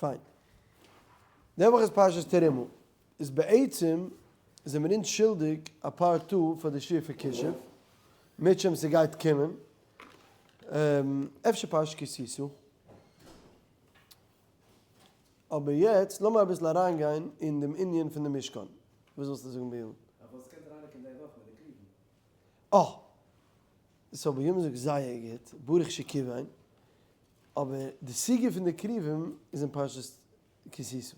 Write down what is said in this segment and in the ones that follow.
פיין. די וואך איז פרשת תרומה. איז בעצם זעמיר אונז שולדיג א part two פאר די שיעור פון כישוף. מירצעשעם ס'גייט קומען. אפשר פרשת כי תשא. אבער יעצט לאמיר אביסל אריינגיין אין דעם ענין פון די משכן. וואס ווילסטו זאגן ביאן? אבער עס קען אריינרוקען די וואך מיט די כרובים. אה! so ביאן זאגט זייער גוט, ברוך שכיוון. אבער די סוגיא פון די כרובים איז אין פרשת כי תשא.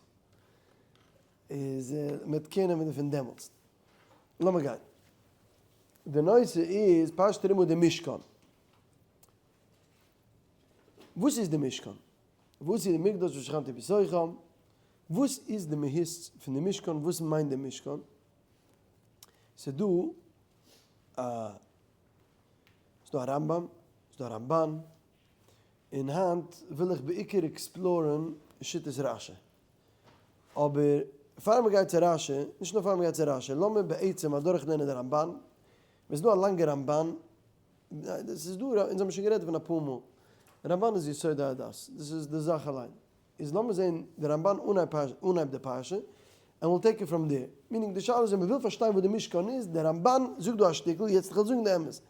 איז מ'וועט קעיר נעמען דערפון דעמאלטס. לאמיר גיין. די נושא איז פרשת תרומה די משכן. וואס איז די משכן? וואס איז די מקדש ושכנתי בתוכם? וואס איז די מהות פון די משכן? וואס מיינט די משכן? ס'איז דא א ס'איז דא א רמב"ם, ס'איז דא א רמב"ן, און היינט וויל איך בעיקר explore ן שיטת רש"י. אבער פאר מ'גייט צו רש"י, נישט נאר פאר מ'גייט צו רש"י, לאמיר בעצם אדורכלערנען די רמב"ן, ס'איז דא א לאנגע רמב"ן, עס איז דא, אונז האבן שוין גערעדט דערפון אפאר מאל, רמב"ן איז יסודי הדת, דאס איז די זאך אליין. איז לאמיר זען די רמב"ן אנהייב די פרשה, and we'll take it from there. Meaning די שאלה איז ווען מ'וויל פארשטיין וואס די משכן איז, די רמב"ן זאגט דא א שטיקל, יעצט איך וועל זאגן די אמת.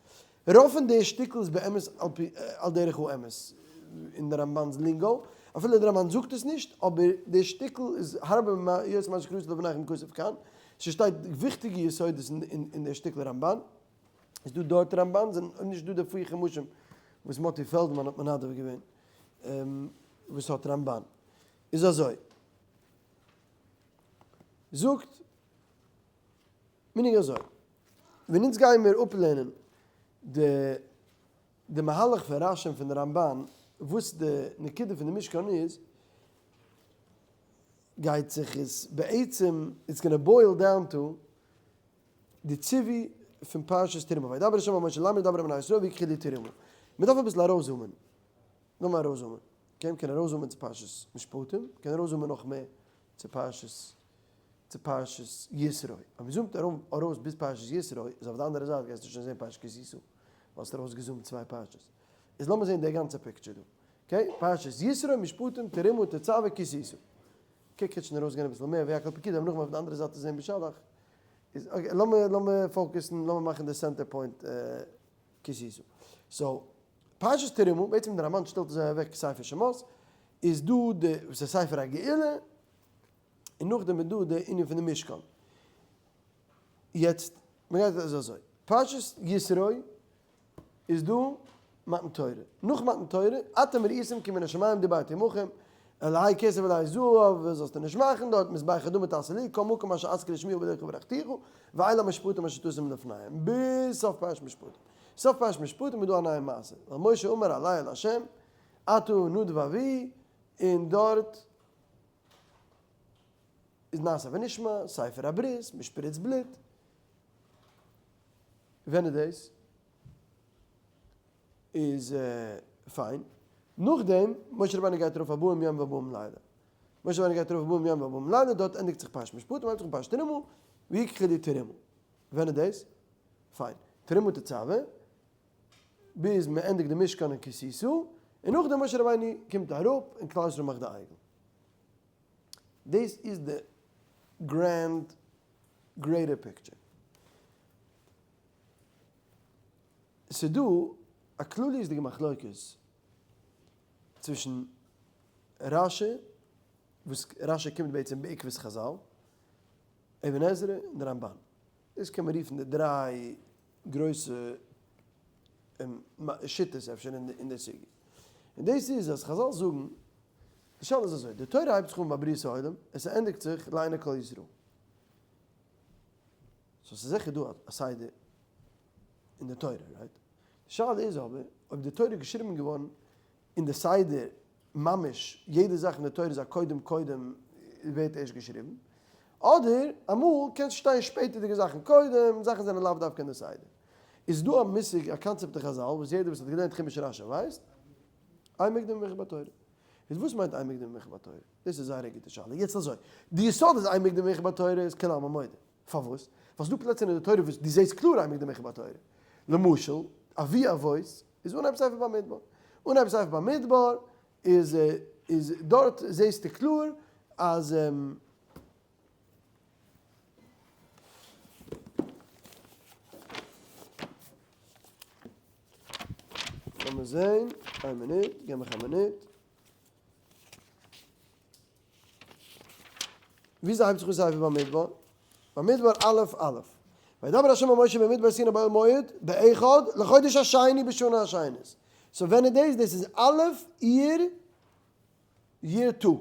רוב פון די שטיקל איז באמת על פי על דרך האמת, אין די רמב"ן'ס lingo, אפילו די רמב"ן זאגט עס נישט, אבער די שטיקל איז הרבה יותר ממה שקראתי לפניכם כתוב כאן, ס'שטייט וויכטיגע יסודות אין די שטיקל רמב"ן. איז דא דארט רמב"ן? זענען אויב נישט דא די פיר חומשים וואס מאטי פעלדמאן האט מנדב געווען וואס האט רמב"ן איז אזוי זאגט meaning אזוי ווען אונז גייען מיר אפלערנען די די מהלך פון רש"י און פון די רמב"ן וואס די נקודה פון די משכן איז גייט זיך עס בעצם it's gonna boil down to די ציווי פון פרשת תרומה, וידבר ה' אל משה לאמר דבר אל בני ישראל ויקחו לי תרומה. מען דארף אביסל ארויסזומען. לאמיר ארויסזומען. okay, מ'קען ארויסזומען צו פרשת משפטים, מ'קען ארויסזומען נאך מער צו פרשת צו פרשת יתרו. אויב מ'זומט ארויס ביז פרשת יתרו, איז אויף די אנדערע זייט גייסטו שוין זען פרשת כי תשא, ווייל האסט ארויסגעזומט צוויי פרשות. איז לאמיר זען די גאנצע picture דא. Okay, פרשת יתרו, משפטים, תרומה, תצוה, כי תשא. Okay, קען שוין ארויסגיין אביסל מער, ויקהל פקודי, אבער נאכדעם אויף די אנדערע זייט איז זען בשלח. איז okay, לאמיר לאמיר focus ן, לאמיר מאכן די center point כי תשא. So, פרשת תרומה, בעצם די רמב"ן שטעלט אזוי אוועק ספר שמות, איז דא די, וואס איז ספר הגאולה, און נאכדעם איז דא די ענין פון די משכן. יעצט, מ'גייט אזוי אזוי, פרשת יתרו איז דא מתן תורה, נאך מתן תורה, אתם ראיתם כי מן השמים דיברתי עמכם, אלהי כסף ואלהי זהב זאלסטו נישט מאכן, דארט מזבח אדמה תעשה לי, כל מקום אשר אזכיר את שמי ובדרך וברכתיך, ואלה המשפטים אשר תשים לפניהם, ביז סוף פרשת משפטים. סוף פרשת משפטים איז דא א נייע מעשה, ואל משה אמר עלה אל ה', אתה נדב ואביהוא, און דארט איז נעשה ונשמע, ספר הברית, מ'שפריצט בלוט. ווען איז דאס? איז פיין. נאכדעם, משה רבינו גייט ארויף ארבעים יום וארבעים לילה. משה רבינו גייט ארויף ארבעים יום וארבעים לילה, דארט ענדיגט זיך פרשת משפטים, הייבט זיך אן פרשת תרומה, ויקחו לי תרומה. ווען איז דאס? פיין. תרומה תצוה, ביז מען ענדיגט די משכן און כי תשא, און נאכדעם משה רבינו קומט אראפ און כלל ישראל מאכט די עגל. דאס איז די grand greater picture. ס'דא א כלליות'דיגע מחלוקת צווישן רש"י, וואס רש"י קומט בעצם בעקבות חז"ל, אבן עזרא און די רמב"ן. דאס קען מען רופן די דריי גרויסע שיטות אפשר אין די סוגיא. און דאס איז אז חז"ל זאגן, די שאלה איז אזוי, די תורה הייבט זיך אן ביי בריאת העולם, עס ענדיגט זיך לעיני כל ישראל. So ס'איז זיכער דא א סדר אין די תורה, right? די שאלה איז אבער אויב די תורה איז געשריבן געווארן אין די סדר ממש, יעדע זאך אין די תורה איז א קודם קודם ווערט ערשט געשריבן, אדער אמאל קען שטיין שפעטערדיגע זאכן קודם, זאכן זענען לאו דווקא אין די סדר. איז דא א מושג א קאנצעפט אין חז"ל וואס יעדער וואס האט געלערנט חומש רש"י ווייסט, אין מוקדם ומאוחר בתורה. איז וואס מיינט אין מוקדם ומאוחר בתורה? דאס איז זייער א גוטע שאלה. יעצט אזוי, די יסוד אז אין מוקדם ומאוחר בתורה איז כולי עלמא מודה. פארוואס? ווייל ס'דא פלעצער אין די תורה וואס דו זעסט קלאר אין מוקדם ומאוחר בתורה. למשל, אבי אבות איז אנהייב ספר במדבר. אנהייב ספר במדבר איז. איז דארט זעהסטו קלאר אז. לאמיר זעהן, איין מינוט, געב מיך א מינוט. וויאזוי הייבט זיך אן ספר במדבר? במדבר א' א'. וידבר ה' אל משה במדבר סיני באוהל מועד, באחד לחודש השני בשנה השנית. so ווען איז דאס? דאס איז א' אייר year two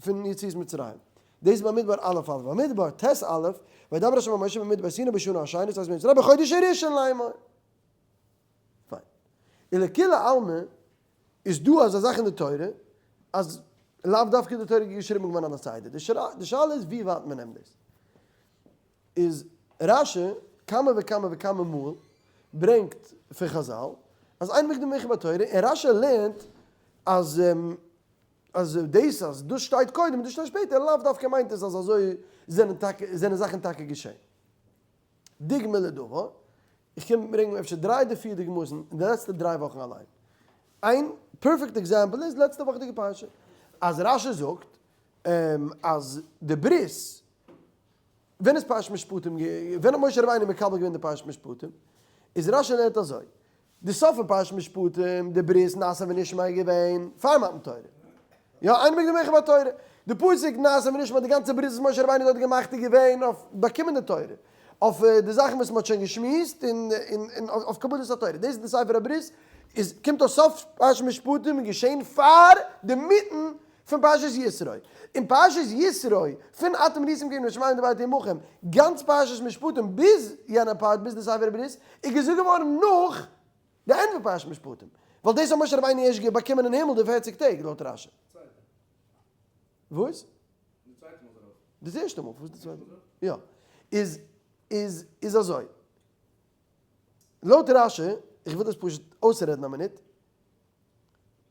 פון יציאת מצרים. דאס איז במדבר א' א'. במדבר ט' א', וידבר ה' אל משה במדבר סיני בשנה השנית אז מצרים בחודש הראשון לאמור. פיין. ולכולי עלמא איז דא אזא זאך אין די תורה אז לאו דווקא די תורה איז געשריבן געווארן על הסדר. די שאלה איז ווי ווייט מען נעמט דאס. איז רשי כמה וכמה וכמה מאל ברענגט פון חזל אז אין מוקדם ומאוחר בתורה און רשי לערנט אז אז דאס אז דאס שטייט קודם און דאס שטייט שפעטער לאו דווקא מיינט עס אז אזוי זענען טאקע זענען זאכן טאקע געשען. דוגמא לדבר, איך קען ברענגען אפשר דריי אדער פיר דוגמאות אין די לעצטע דריי וואכן אליין. איין perfect example איז לעצטע וואכעדיגע פרשה, אז רשי זאגט אז די ברית, ווען איז פרשת משפטים, ווען האט משה רבינו מקבל געווען די פרשת משפטים, איז רשי לערנט אזוי, די סוף פון פרשת משפטים, די ברית נעשה ונשמע איז געווען פאר מתן תורה. יא, אין מוקדם ומאוחר בתורה. די פסוק נעשה ונשמע, די גאנצע ברית וואס משה רבינו האט געמאכט איז געווען אויף באקומען די תורה, אויף די זאכן וואס מען האט שוין געשמועסט, און אויף קבלת התורה. דאס איז די ספר הברית, איז קומט אויס סוף פרשת משפטים איז געשען פאר די מיטן פון פרשת יתרו. אין פרשת יתרו, פון אתם ראיתם כי מן השמים דברתי עמכם, גאנץ פרשת משפטים ביז יענע part, ביז די ספר הברית, איז געזאגט געווארן נאך די ענד פון פרשת משפטים, ווייל דאס האט משה רבינו ערשט באקומען אין הימל די פערציג טעג, לויט רשי. וואס? דאס ערשטע מאל, וואס די צווייטע מאל? יא. איז איז איז אזוי. לויט רשי, איך וויל דאס פשוט אויסרעדן א מינוט.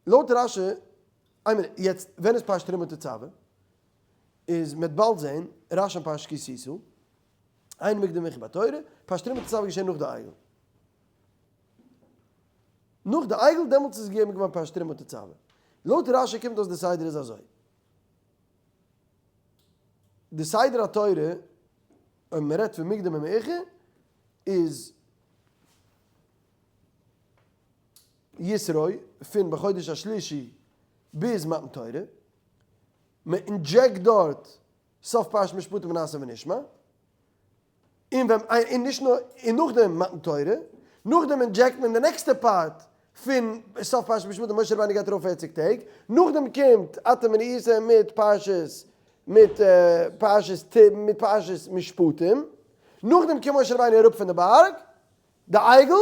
לויט רשי, איין מינוט, יעצט ווען איז פרשת תרומה תצוה? איז מ'וועט באלד זעהן, רשי אין פרשת כי תשא, אין מוקדם ומאוחר בתורה, פרשת תרומה תצוה געשען נאך די עגל. נאך די עגל דעמאלטס איז געגעבן געווארן פרשת תרומה תצוה. לויט רשי קומט אויס די סדר איז אזוי. די סדר התורה, אויב מ'רעדט פון מוקדם ומאוחר, איז יתרו פון בחודש השלישי ביז מתן תורה, מען inject דארט סוף פרשת משפטים ונעשה ונשמע, און ווען און נישט נאר און נאכדעם מתן תורה, נאכדעם inject מען די נעקסטע part פון סוף פרשת משפטים משה רבינו גייט ארויף פערציג טעג, נאכדעם קומט אתם ראיתם מיט פרשת מיט פרשת מיט פרשת משפטים, נאכדעם קומט משה רבינו אראפ פון די בארג, די עגל,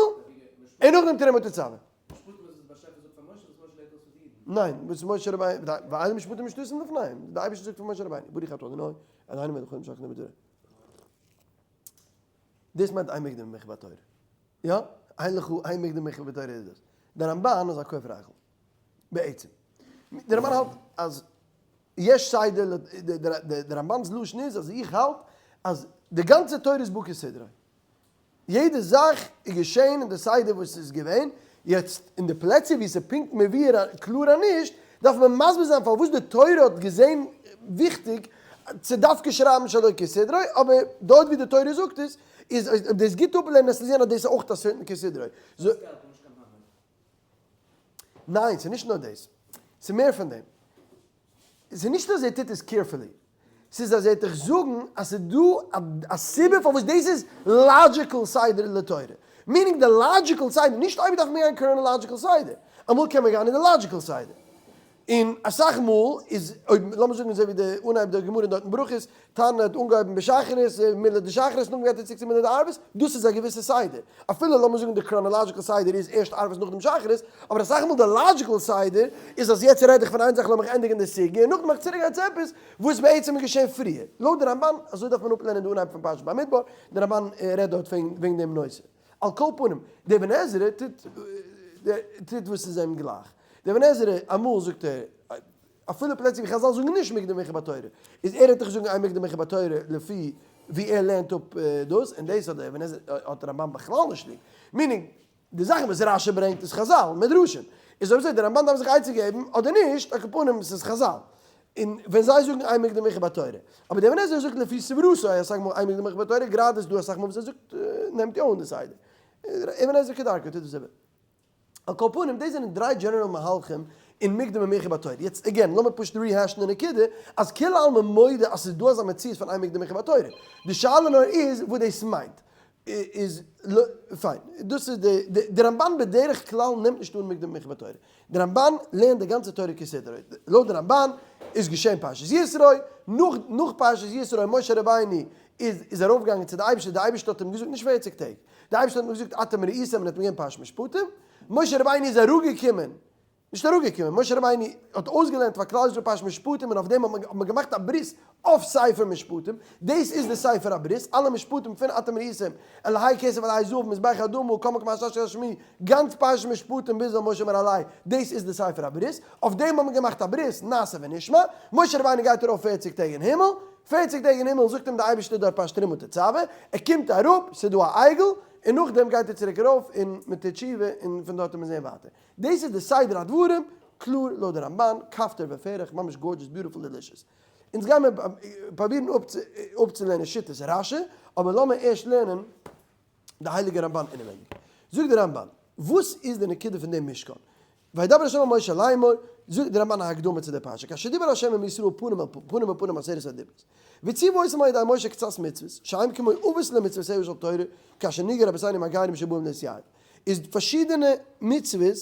און נאכדעם תרומה תצוה. משפטים איז וואס באשעפער זאגט פאר משה, וואס משה לערנט אויס פאר די אידן. ניין, וואס משה רבינו, ואלה משפטים משתסים לפניהם, די אייבערשטער זאגט פאר משה רבינו, ברוך אתה אדוני, אלהינו מלך העולם שהכל נהיה בדברו. דאס מיינט אין מוקדם ומאוחר בתורה. יא, אין לך אין מוקדם ומאוחר בתורה איז דאס. דער רמבן איז א כופר עגל. בעצם. דער רמבן האלט אז יש סדר, דער רמבן'ס לשון איז אז איך האלט אז די גאנצע תורה איז בא כסדרה. יעדע זאך איז געשען אין די סדר וואס ס'איז געווען, יעצט אין די פלעצער ווי ס'איז פונקט מבואר קלאר אז נישט, דארף מען מסביר זיין פארוואס די תורה האט געזען וויכטיג צו דווקא שרייבן שלא כסדרו, אבער דארט ווי די תורה זאגט עס, איז אויב דאס גוט אפלערנען וועסטו זען אז דאס איז אויך א certain כסדרו. ניין, ס'איז נישט נאר דאס. ס'איז מער פון דעם. ס'איז נישט אז ער טוט עס carefully. ס'איז אז ער וועט דיך זאגן אז ס'איז דא א סיבה פארוואס דאס איז logical סדר לתורה. meaning די logical סדר, נישט אייביג דארף מען גיין chronological סדר. אמאל קען מען גיין אין די logical סדר. און אסאך מאל איז אויב לאמיר זאגן אזוי ווי די אנהייב די גמרא דארט אין ברכות, תנא האט אנגעהויבן בשחרית, מילי דשחרית, נאכדעם גייט ער צוריק צו מילי דערבית, דאס איז א געוויסע סדר. אפילו לאמיר זאגן די chronological סדר איז ערשט ערבית נאכדעם שחרית, אבער אסאך מאל די logical סדר איז אז יעצט רעד איך פון איין זאך לאמיך ענדיגן די סוגיא און נאכדעם וועל איך צוריק גיין צו עפעס וואס בעצם איז געשען פריער. לויט די רמבן, אזוי דארף מען אפלערנען די אנהייב פון פרשת במדבר, די רמבן רעדט דארט וועגן דעם נושא. על כל פנים, דער אבן עזרא טוט טוט וואס איז אים גלייך. דער אבן עזרא, אמאל זאגט ער, אפילו פלעצער ווי חזל זאגן נישט מוקדם ומאוחר בתורה, איז ער וועט דיך זאגן אין מוקדם ומאוחר בתורה לפי ווי ער לערנט אפ דאס, און דאס האט דער אבן עזרא האט דער רמבן בכלל נישט ליב. meaning, די זאכן וואס רשי ברענגט איז חזל, מדרשים. איז אויב אזוי די רמבן דארף זיך עצה געבן אדער נישט, על כל פנים ס'איז חזל און ווען זיי זאגן אין מוקדם ומאוחר בתורה, אבער דער אבן עזרא זאגט לפי סברתו אסאך מאל אין מוקדם ומאוחר בתורה, גראדע איז דא אסאך מאל וואס ער זאגט נעמט יא אן די סדר, אבן עזרא כדרכו טוט דאס איבער. על כל פנים דאס זענען דריי general מהלכים אין מוקדם ומאוחר בתורה. יעצט again לאמיר פשוט rehash ן די נקודה אז כולי עלמא מודה אז ס'איז דא אזא מציאות פון אין מוקדם ומאוחר בתורה. די שאלה נאר איז וואס דאס מיינט. איז פיין. דאס איז די די רמבן בדרך כלל נעמט נישט אן מוקדם ומאוחר בתורה. די רמבן לערנט די גאנצע תורה כסדרו. לויט די רמבן איז געשען פרשת יתרו, נאך נאך פרשת יתרו משה רבינו איז איז ארויפגעגאנגען צו די אייבערשטער, די אייבערשטער האט אים געזאגט נישט פערציג טעג, די אייבערשטער האט אים געזאגט אתם ראיתם און האט אים געגעבן פרשת משפטים, משה רבינו איז אראפגעקומען, נישט אראפגעקומען, משה רבינו האט אויסגעלערנט פאר כלל ישראל פרשת משפטים און אויף דעם האט מען געמאכט א ברית אויף ספר משפטים, דאס איז די ספר הברית, אלע משפטים פון אתם ראיתם, אלהי כסף אלהי זהב, מזבח אדמה, כל מקום אשר אשכח שמי, גאנץ פרשת משפטים ביז אל משה אמר אלי, דאס איז די ספר הברית, אויף דעם האט מען געמאכט א ברית, נעשה ונשמע, משה רבינו גייט ארויף פערציג טעג אין הימל, פערציג טעג אין הימל זאגט אים די אייבערשטער דארט פרשת תרומה תצוה, ער קומט אראפ, ס'איז דא א עגל, און נאכדעם גייט ער צוריק ארויף און מען טוט תשובה און פון דארט וועט מען זען ווייטער. דאס איז די סדר הדברים, קלאר לויט די רמבן, כפתור ופרח, ממש gorgeous beautiful delicious. אונז גיימער פרובירן אפצולערנען שיטת רשי, אבער לאמיר ערשט לערנען די הייליגע רמבן אינעווייניג. זאגט די רמבן, וואס איז די נקודה פון דעם משכן? וידבר ה' אל משה לאמור, זאגט די רמבן א הקדמה צו די פרשה, כאשר דיבר ה' עם ישראל פנים אל פנים אל פנים עשרת הדיברות, וציוה אותם על ידי משה קצת מצוות, שהם כמו אבות למצוותיה של תורה, כאשר נהגו רבותינו עם הגרים שבאים להתייהד. איז פארשידענע מצוות,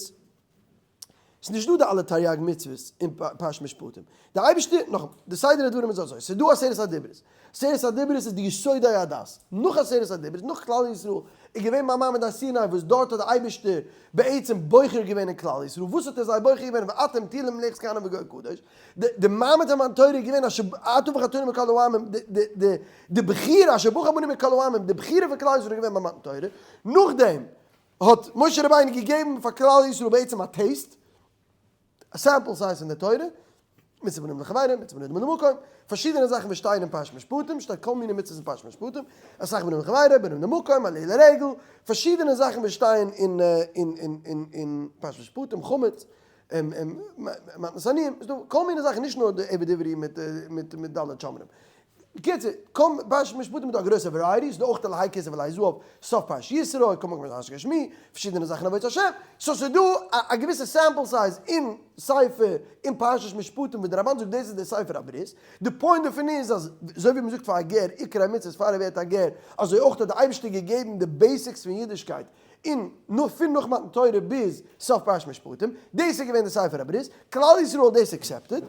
ס'איז נישט דא די אלע תריג מצוות אין פרשת משפטים. די אייבערשטער, נאכאמאל, די סדר הדברים איז אזוי, ס'איז דא עשרת הדיברות, עשרת הדיברות איז די יסודי הדת, נאך עשרת הדיברות, נאך כלל ישראל איז געווען ביי מעמד הר סיני וואס דארט האט די אייבערשטער בעצם בוחר געווען אין כלל ישראל, וואס האט ער זיי בוחר געווען ואתם תהיו לי ממלכת כהנים וגוי קדוש, די מעמד המתן תורה איז געווען אשר אתה בחרתנו מכל העמים, די בחירה אשר בחר בנו מכל העמים, די בחירה פון כלל ישראל איז געווען ביי מתן תורה, נאכדעם האט משה רבינו געגעבן פאר כלל ישראל בעצם א taste, א sample size פון די תורה, מצוה בין אדם לחבירו, מצוה בין אדם למקום, פארשידענע זאכן וואס שטייען אין פרשת משפטים, שטייט כל מיני מצוות אין פרשת משפטים, אסאך בין אדם לחבירו, בין אדם למקום, עליה לרגל, פארשידענע זאכן וואס שטייען אין אין אין פרשת משפטים, חמץ, מתנות עניים, ס'דא כל מיני זאכן נישט נאר די עבד עברי מיט מיט מיט ד' שומרים. בקיצור, קום פרשת משפטים איז דא א גרויסע variety, ס'איז דא אויך אלהי כסף ואלהי זהב, סוף פרשת יתרו, כל מקום אשר אזכיר שמי, פארשידענע זאכן עבודת השם, so ס'איז דא א געוויסע sample size אין ספר אין פרשת משפטים וואס די רמבן זאגט דאס איז דער ספר הברית, די point דערפון איז אז אזוי ווי מ'זאגט פאר א גר עיקרי מצוות פאר ער ווערט א גר, אזוי אויך האט די אייבערשטער געגעבן די basics פון אידישקייט אין נאך פון נאך מתן תורה ביז סוף פרשת משפטים, דאס איז געווען די ספר הברית, כלל ישראל האט דאס accepted.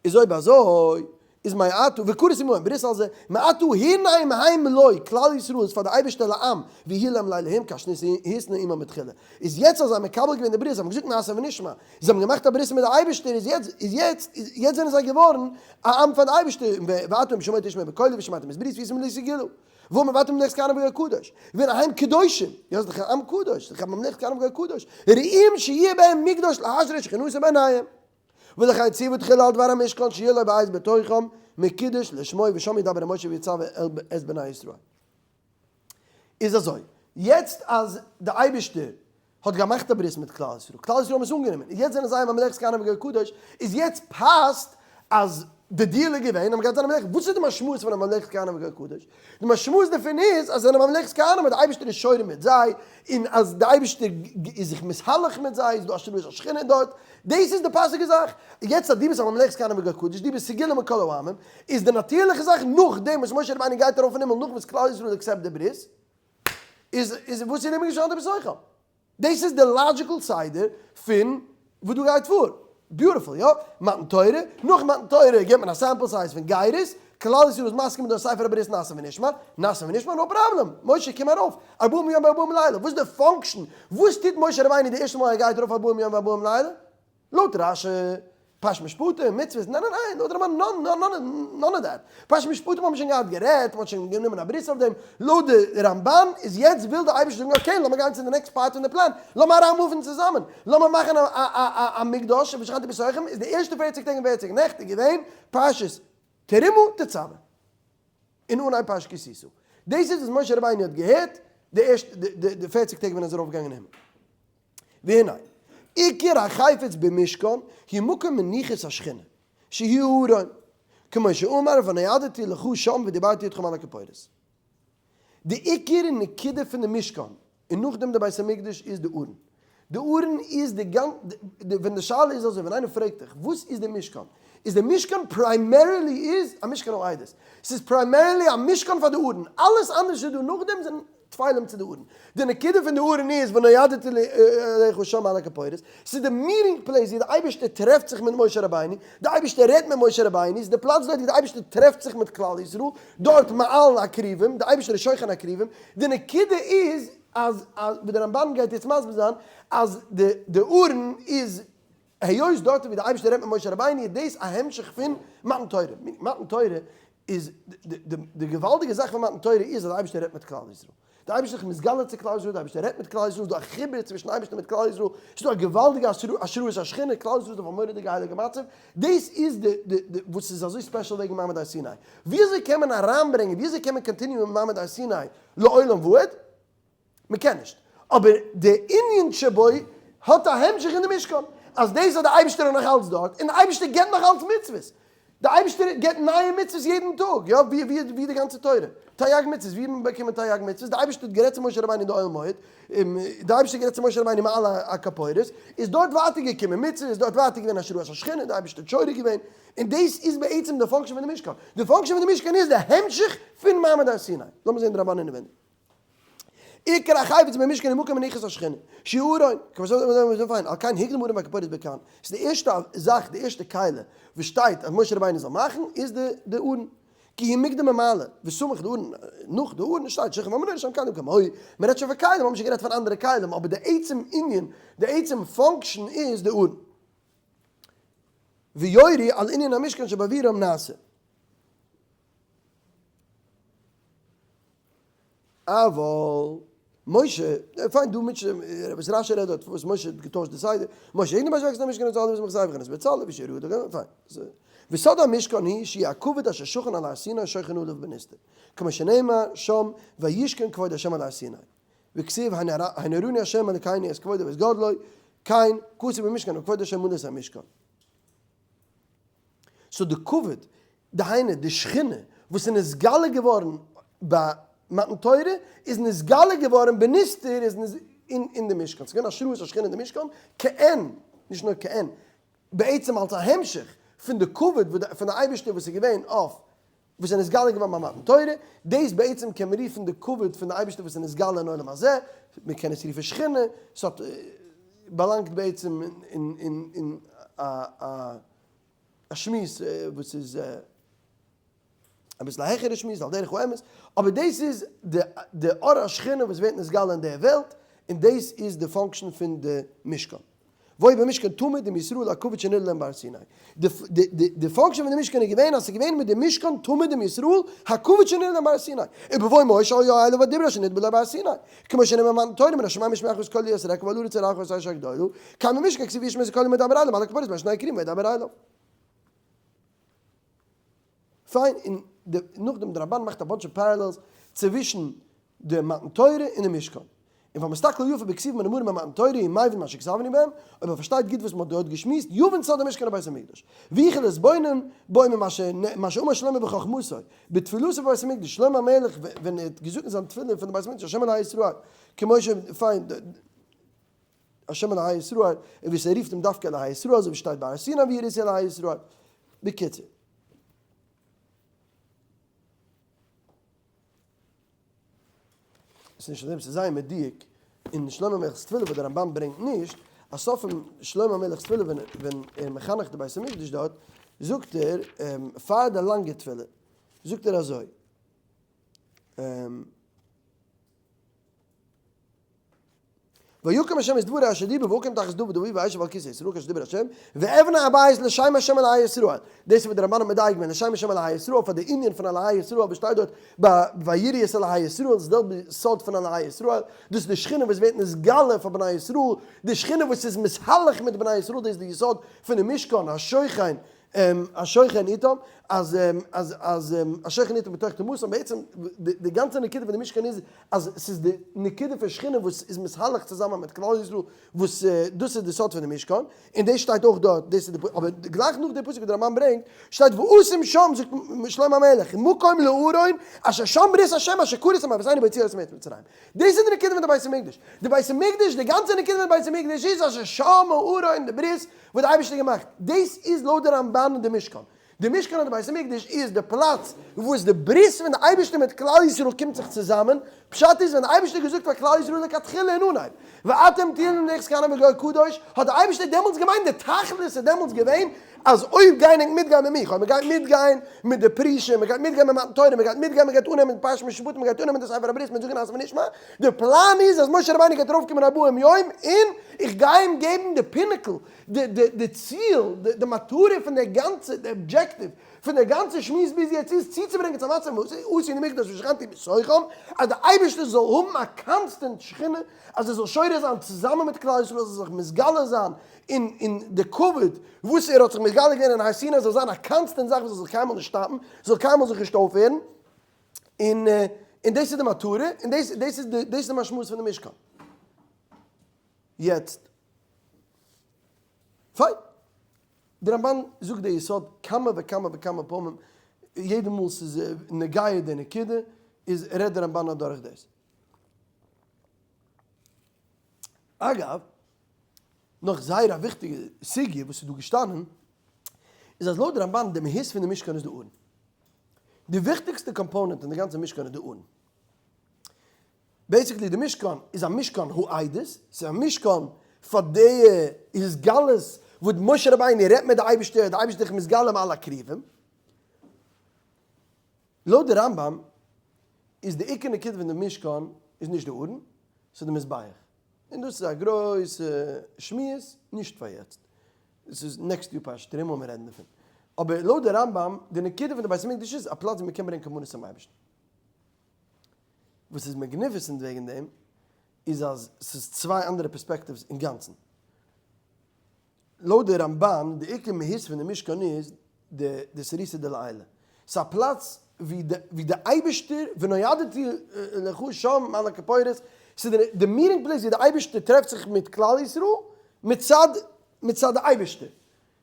איז אויב אזוי איז מעתה וכרת עמהם ברית על זה מעתה הנה הם לו כלל ישראל איז פאר די אייבערשטער לעם ויהי להם לאלהים כאשר התנה עמם בתחילה איז יעצט אז זיי האבן מקבל געווען די ברית זיי האבן געזאגט נעשה ונשמע זיי האבן געמאכט א ברית מיט די אייבערשטער איז יעצט איז יעצט יעצט זענען זיי געווארן א עם פאר די אייבערשטער ועתה אם שמוע תשמעו בקולי ושמרתם את בריתי והייתם לי לסגולה ואמר ואתם ממלכת כהנים וגוי קדוש והנה הם קדושים יא ס'איז דאך א עם קדוש ס'איז דאך א ממלכת כהנים וגוי קדוש ראויים שיהיה בהם מקדש להשרות שכינתו ביניהם. ולכן ציוה תחילה על דבר המשכן שיהיה לו בית בתוכם מקודש לשמו ושם ידבר אל משה ויצוה את בני ישראל. איז אזוי, יעצט אז די אייבישטער האט געמאכט א ברית מיט כלל ישראל, כלל ישראל האבן עס אנגענומען, און יעצט זענען זיי א ממלכת כהנים וגוי קדוש, איז יעצט פאסט אז די deal איז געווען אז מ'גייט זיין א ממלכת, וואס איז די משמעות פון א ממלכת כהנים וגוי קדוש? די משמעות דערפון איז אז זיי זענען ממלכת כהנים אז די אייבערשטער איז שורה מיט זיי, און אז די אייבערשטער איז זיך מתהלך מיט זיי, איז דא השראת השכינה דארט, דאס איז די פאסיגע זאך. יעצט אז דו ביסט א ממלכת כהנים וגוי קדוש, דו ביסט סגולה מכל העמים, איז די נאטירליכע זאך נאכדעם וואס משה רבינו גייט ארויף אין הימל נאך וואס כלל ישראל accept די ברית, איז איז וואס איז דעם געשאנען בתוכם? דאס איז די logical סדר פון וואס דא גייט פאר. beautiful, יא? מתן תורה, נאך מתן תורה געבט מען א sample size פון גירות, כלל ישראל איז מסכים מיט דעם ספר הברית נעשה ונשמע, נעשה ונשמע no problem, משה קום ארויף, ארבעים יום וארבעים לילה, וואס איז די function, וואס טוט משה רבינו די ערשטע מאל ער גייט ארויף ארבעים יום וארבעים לילה? לויט רשי, פרשת משפטים, מצוות, ניין ניין ניין, לויט רמבן none none none of that, פרשת משפטים האט מען שוין געהאט גערעדט, מען האט שוין גענומען א ברית אויף דעם, לויט די רמבן איז יעצט וויל די אייבערשטער זאגן okay לאמיר גיין צו די next part פון די פלאן, לאמיר אריין move ן צוזאמען, לאמיר מאכן א א א מקדש ושכנתי בתוכם, איז די ערשטע פערציג טעג און פערציג נעכט איז געווען פרשת תרומה תצוה, און אנהייב פרשת כי תשא, דאס איז וואס משה רבינו האט געהערט די ערשטע די פערציג טעג ווען ער איז ארויף געגאנגען אין הימל. והנה, עיקר החפץ במשכן הוא מקום מנוחת השכינה, שהוא הארון, כמו שאמר ונועדתי לך שם ודיברתי אתכם על הכפורת. די עיקר נקודה פון די משכן און נאכדעם די בית המקדש איז די ארון. די ארון איז די גאנ ווען די שאלה איז אזוי ווען איינער פרעגט דיך וואס איז די משכן איז די משכן primarily איז א משכן העדות ס'איז primarily א משכן פאר די ארון אלעס אנדערש איז דא נאכדעם זענען טפלים צו די ארון. די נקודה פון די ארון איז ונועדתי לך שם על הכפורת, ס'איז די meeting place ווי די אייבערשטער טרעפט זיך מיט משה רבינו, די אייבערשטער רעדט מיט משה רבינו, ס'איז די פלאץ דארט ווי די אייבערשטער טרעפט זיך מיט כלל ישראל, דארט מעל הכרובים, די אייבערשטער איז שוכן הכרובים, די נקודה איז אז ווי די רמב"ן גייט יעצט מסביר זיין אז די ארון איז היות דארט ווי די אייבערשטער רעדט מיט משה רבינו איז דאס א המשך פון מתן תורה, מתן תורה איז די געוואלדיגע זאך פון מתן תורה איז אז די אייבערשטער רעדט מיט כלל ישראל, די אייבערשטער איז מתגלה צו כלל ישראל, די אייבערשטער רעדט מיט כלל ישראל, ס'איז דא א חיבור צווישן אייבערשטער מיט כלל ישראל, ס'איז דא א געוואלדיגע השראת השכינה, כלל ישראל איז אויף א מורא'דיגע הייליגע מצב, דאס איז די וואס איז אזוי special וועגן מעמד הר סיני, וויאזוי קען מען אריינברענגען, וויאזוי קען מען continue ען מעמד הר סיני לעולם ועד? מען קען נישט. אבער די ענין שבו האט א המשך אין די משכן, אז דאס אז די אייבערשטער איז נאך אלץ דארט, און די אייבערשטער געבט נאך אלץ מצוות, די אייבערשטער געבט נייע מצוות יעדן טאג, יא, ווי ווי ווי די גאנצע תורה, תרי"ג מצוות, ווי האט מען באקומען תרי"ג מצוות, די אייבערשטער האט גערעדט צו משה רבינו אין די אוהל מועד, די אייבערשטער האט גערעדט צו משה רבינו מעל הכפורת, איז דארט ווייטער געקומען מצוות, איז דארט ווייטער געווען השראת השכינה, די אייבערשטער האט שורה געווען, און דאס איז בעצם די function פון די משכן, די function פון די משכן איז די המשך פון מעמד הר סיני, לאמיר זען די רמב"ן אינעווייניג. עיקר החפץ במשכן הוא מקום מנוחת השכינה, שהוא ארון, על כן הקדים ארון והכפורת בכאן, ס'איז די ערשטע זאך, די ערשטע כלי וואס שטייט אז משה רבינו זאל מאכן איז די ארון, כי הוא מוקדם ומעלה, וסמוך די ארון, נאך די ארון שטייט שולחן והמנורה שהם כלים כמוהו, מען רעדט שוין פון כלים, מ'האט שוין גערעדט פון אנדערע כלים, אבער די עצם ענין, די עצם function איז די ארון. ויורו על ענין המשכן שבעבורם נעשה. אבל משה, פיין דא מיט וואס רשי רעדט דארט וואס משה האט געטוישט די סדר, משה הקדים בשביל משכן את האדם וואס מחזי' וכנס בצלאל ושירו דא פיין. וסוד המשכן היא שיהיה הכבוד אשר שכן על הר סיני שוכן עליו בנסתר, כמו שנאמר שם וישכן כבוד השם על הר סיני, וכתיב הנה הראני השם אלקינו את כבודו ואת גדלו, כן כתוב במשכן וכבוד השם מלא את המשכן. so די כבוד דהיינו די שכינה וואס איז נתגלה געווארן ביי מתן תורה איז נתגלה געווארן בנסתר איז אין די משכן, ס'איז געווען השראת השכינה אין די משכן, כעין, נישט נאר כעין, בעצם אלס א המשך פון די כבוד פון די אייבערשטער וואס איז געווען אויף וואס איז נתגלה געווארן ביי מתן תורה, דאס בעצם קען מען רופן די כבוד פון די אייבערשטער וואס איז נתגלה אין עולם הזה, מען קען עס רופן שכינה, ס'האט באלאנגט בעצם אין א א שמועס וואס איז אביסל א העכערע שמועס על דרך האמת, אבער דאס איז די אור השכינה וואס ווערט נתגלה אין דער וועלט, און דאס איז די function פון די משכן. והיה במשכן תמיד עם ישראל הכבוד שנראה להם בהר סיני. די function פון די משכן איז געווען אז ס'איז געווען מיט די משכן תמיד עם ישראל הכבוד שנראה להם בהר סיני. ובבוא משה היה אליו הדיבור אשר נדבר לו בהר סיני. כמו שנאמר במתן תורה מן השמים ישמע את קולי את רקע ועל הארץ אראך את האש הגדולה, כאן במשכן כתיב וישמע את קולו וידבר אליו על הכפורת בין שני כרובים וידבר אליו. פיין, און נאכדעם די רמב"ן מאכט א bunch of parallels צווישן די מתן תורה און די משכן. און והמסתכל יפה בכתובים הנאמרים במתן תורה ומבין מה שכתבנו בהם, אויב מען פארשטייט גוט וואס מען האט דארט געשמועסט, יבין סוד המשכן ובית המקדש. ויוכל להתבונן בו ממה שאמר שלמה בחכמתו, בתפילתו בבית המקדש, שלמה המלך ווען ער האט געזאגט אין זיין תפילה פון די בית המקדש השם אלהי ישראל, כמו ש פיין, השם אלהי ישראל, און ווי ס'רופט אים דווקא אלהי ישראל, אזוי ווי שטייט בהר סיני ויראו את אלהי ישראל. בקיצור. עס איז נישט אזוי, ס'איז זייער מדויק אין שלמה המלך'ס תפילה וואס דער רמב"ן ברענגט נישט, אז סוף פון שלמה המלך'ס תפילה ווען ווען ער מחנך די בית המקדש דארט, זאגט ער, פאר די לאנגע תפילה, זאגט ער אזוי, ויקם השם את דברו אשר דיבר ואקים תחת דוד אבי ואשב על כסא ישראל כאשר דיבר השם ואבנה הבית לשם השם אלהי ישראל. דאס איז וואס די רמב"ן האט מדייק געווען לשם השם אלהי ישראל פאר די ענין פון אלהי ישראל וואס שטייט דארט ביי ויראו את אלהי ישראל איז די זעלבע סוד פון אלהי ישראל דאס איז די שכינה וואס ווערט נתגלה פאר בני ישראל די שכינה וואס איז מתהלך מיט בני ישראל דאס איז די יסוד פונעם משכן השוכן. השוכן איתם, אז אז אז השוכן איתם בתוך טומאתם, בעצם די גאנצע נקודה פון די משכן איז אז ס'איז די נקודה פון שכינה וואס איז מתהלך צוזאמען מיט כלל ישראל, וואס דאס איז די סוד פון די משכן, און דאס שטייט אויך דארט, דאס איז די, אבער גלייך נאך די פסוק וואס די רמבן ברענגט, שטייט ואשים שם, זאגט שלמה המלך, מקום לארון אשר שם ברית השם אשר כרת עם אבותינו בהוציאו אותם מארץ מצרים. דאס איז די נקודה פון די בית המקדש. די בית המקדש, די גאנצע נקודה פון די בית המקדש איז אשר שם הארון, די ברית וואס די אייבערשטער האט געמאכט. דאס איז לויט די רמבן די משכן. די משכן און די בית המקדש איז די פלאץ וואס די ברית פון די אייבערשטער מיט כלל ישראל קומט זיך צוזאמען, פשט איז ווען די אייבערשטער האט געזאגט פאר כלל ישראל לכתחילה אין אנהייב ואתם תהיו לי ממלכת כהנים וגוי קדוש, האט די אייבערשטער דעמאלטס געמיינט די תכלית איז דעמאלטס געווען אז אויב גייען ענק מיטגיין מיט מיך, אויב מען גייט מיטגיין מיט די פרישה, מען גייט מיטגיין מיט מתן תורה, מען גייט מיטגיין מען גייט אננעמען פרשת משפטים, מען גייט אננעמען די ספר הברית, מען וועט זאגן נעשה ונשמע, די פלאן איז אז משה רבינו גייט ארויפקומען ארבעים יום און איך גיי אים געבן די pinnacle, די ציל, די מטרה פון די גאנצע, די objective פון די גאנצע שמועס ביז יעצט איז צוצוברענגען צו א מצב ועשו לי מקדש ושכנתי בתוכם, אז די אייבערשטער זאל האבן א constant שכינה, אז ער זאל שורה זיין צוזאמען מיט כלל ישראל, ער זאל זיך מתגלה זיין אין די כבוד וואס ער האט זיך מתגלה געווען אין הר סיני, זאל זיין א constant זאך וואס זאל זיך קיינמאל נישט stop ן, זאל קיינמאל זיך נישט אויפהערן, און דאס איז די מטרה, און דאס איז די משמעות פון די משכן. יעצט. פיין. די רמבן זאגט די יסוד כמה וכמה וכמה פעמים, יעדע מאל ס'איז נוגע די נקודה איז רעדט די רמבן אדורך דאס. אגב, נאך זייער א וויכטיגע סוגיא וואס איז דא געשטאנען, איז אז לויט די רמבן די מהות פון די משכן איז די ארון. די וויכטיגסטע component אין די גאנצע משכן איז די ארון. basically די משכן איז א משכן העדות, ס'איז א משכן פאר די התגלות וואס משה רבינו רעדט מיט די אייבערשטער, די אייבערשטער איז מתגלה מעל הכרובים. לויט די רמב"ם איז די עיקר נקודה פון די משכן איז נישט די ארון, ס'איז די מזבח. און דאס איז א גרויסע שמועס, נישט פאר יעצט. דאס איז next יאר פרשת תרומה וועלן מיר רעדן דערפון. אבער לויט די רמב"ם, די נקודה פון די בית המקדש איז א פלאץ ווי מ'קען ברענגען קרבנות צום אייבערשטן. וואס איז magnificent וועגן דעם איז אז ס'איז צוויי אנדערע perspectives אינגאנצן. לויט די רמבן, די עיקר מהות פון די משכן איז די אתערותא דלעילא. ס'איז א פלאץ ווי די אייבערשטער ונועדתי לך שם מעל הכפורת, ס'איז די meeting place ווי די אייבערשטער טרעפט זיך מיט כלל ישראל מצד מצד די אייבערשטער.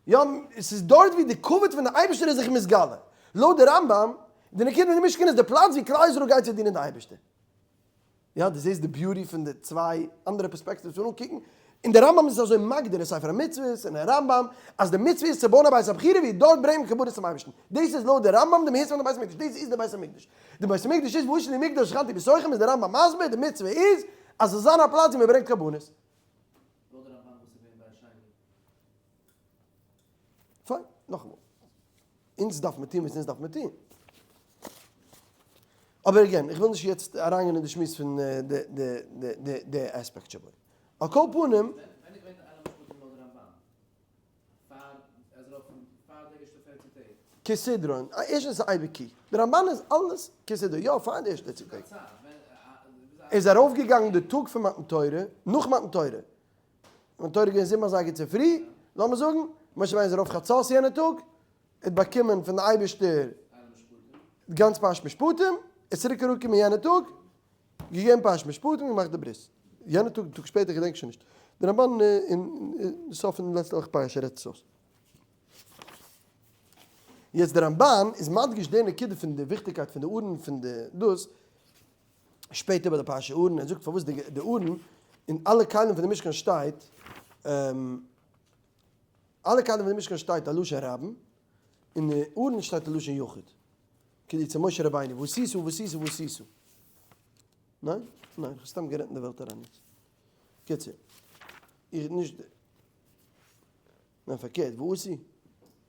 יא, ס'איז דארט ווי די כבוד פון די אייבערשטער איז זיך מתגלה. לויט די רמב"ם, די נקודה פון די משכן איז די פלאץ ווי כלל ישראל גייט צו דינען די אייבערשטער. יא, דו זעסט די beauty פון די צוויי אנדערע perspectives פון אנקוקן. און די רמב"ם איז אזוי מגדיר אין ספר המצוות און אין רמב"ם אז די מצוה איז צו בויען א בית הבחירה ווי דארט ברענגט מען קרבנות צום אייבערשטן. דאס איז לויט די רמב"ם די מהות פון די בית המקדש. דאס איז די בית המקדש. די בית המקדש איז ועשו לי מקדש ושכנתי בתוכם איז די רמב"ם מסביר די מצוה איז אז עס זאל זיין א פלאץ ווי מען ברענגט קרבנות. לויט די רמב"ן וואס איז געווען בית שני. פיין, נאכאמאל. אונז דארף מען טון וואס אונז דארף מען טון. אבער again, איך וויל נישט יעצט אריינגיין אין די שמועס פון די אספעקט שבו. על כל פנים. ווען איז געווען די אלה המשפטים לויט די רמב"ן? פאר עזרא פון פאר די ערשטע פערציג טעג? כסדרן, ערשטנס איז אייביג קי. די רמב"ן איז אלעס כסדרן, יא פאר די ערשטע פערציג טעג. איז ארויפגעגאנגען די טאג פון מתן תורה, נאך מתן תורה, מתן תורה איז געווען זיבן אזייגער צופרי, לאמיר זאגן, משה רבינו איז ארויף חצות יענע טאג, ער האט באקומען פון די אייבערשטער גאנץ פרשת משפטים, ער איז צוריק אראפגעקומען יענע טאג, געגעבן פרשת משפטים און געמאכט די ברית. יענע טאג, טאג שפעטער, כ'געדענק שוין נישט. די רמב"ן אין סוף פון לעצטע וואך פרשה רעדט עס אויס. יעצט די רמב"ן איז מדגיש די נקודה פון די וויכטיגקייט פון די ארון פון די דאס, שפעטער ביי די פרשה ארון, ער זאגט פארוואס די ארון אין אלע כלים פון די משכן שטייט, אלע כלים פון די משכן שטייט א לשון רבים, אין די ארון שטייט א לשון יחיד, כדי צו משה רבינו, ועשית ועשית ועשית. ניין? ניין, איך האב סתם גערעדט אין די וועלט אריין יעצט. קיצור, איך נישט, ניין פארקערט, ועשי? איך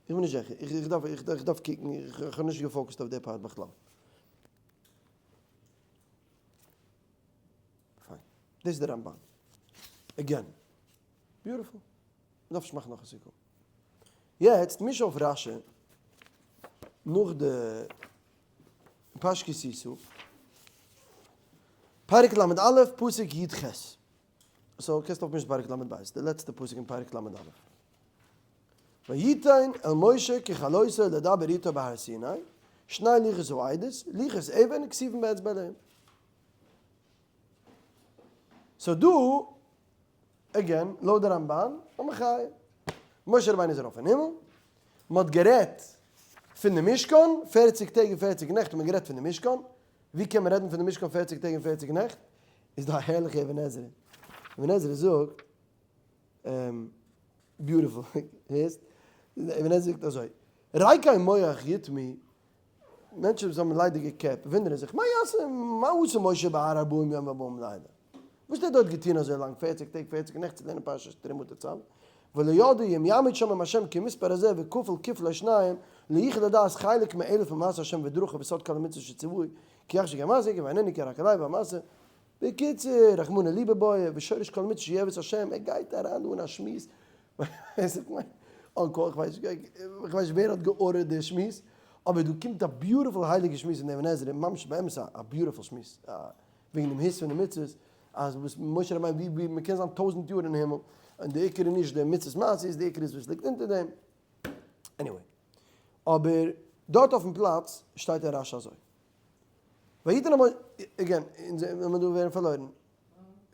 בין נישט זיכער, איך דארף, איך דארף קוקן, איך האב נישט גע focused אויף די part בכלל. פיין. דאס איז די רמב"ן. Again. Beautiful. מ'דארף נישט מאכן נאך א סיכום. יעצט מיש אויף רשי נאך די פרשת כי תשא, פרק ל"א פסוק י"ח. So קענסט אויפמישן פרק ל"ב, די לעצטע פסוק אין פרק ל"א. ויתן אל משה ככלותו לדבר איתו בהר סיני, שני לוחות העדות, לוחות אבן כתובים באצבע אלהים. so דא, again, לויט די רמבן, א מחיה. משה רבינו איז ארויף אין הימל, מען האט גערעדט פון די משכן, פערציג טעג און פערציג נעכט האט מען גערעדט פון די משכן, ווי קען מען רעדן פון די משכן פערציג טעג און פערציג נעכט? איז דא א הערליכע אבן עזרא, אבן עזרא זאגט, beautiful, הערסט? אבן עזרא זאגט אזוי, ריקי מוח יתמהו, מענטשן וואס האבן ליידיגע קעפ וואונדערן זיך, מה יעשה, מה עשה משה בהר ארבעים יום וארבעים לילה? וואס האט ער דארט געטון אזוי לאנג, פערציג טעג פערציג נעכט צו לערנען פרשת תרומה תצוה? ולא ידעו אם יעמוד שם עם השם כמספר הזה וכפל כפלי שניים, לא יוכל לדעת חלק מאלף ממעשה השם ודרכיו וסוד כל המצוות שציווהו, כי יחשב כמעשה יקר ואיננו כי רק עלי והמעשה. בקיצור, רחמנא ליבא בעי, ושורש כל מצוות שיעבץ השם, ער גייט אריין דא אין א שמועס, אנקאל, איך ווייס נישט ווער האט גע order ט די שמועס, אבער דא קומט א beautiful הייליגע שמועס אין אבן עזרא, ממש באמת א beautiful שמועס, וועגן דעם מהות פון די מצוות, אז וואס משה רבינו ווי ווי מ'קען זיין טויזנט יאר אין הימל, און די עיקר איז נישט די מצוות מעשיות, די עיקר איז וואס ליגט אונטער דעם. anyway. אבער דארט אויפן פלאץ שטייט אין רשי אזוי. ויתן אל משה, again, אונז וועלן דא ווערן פארלוירן.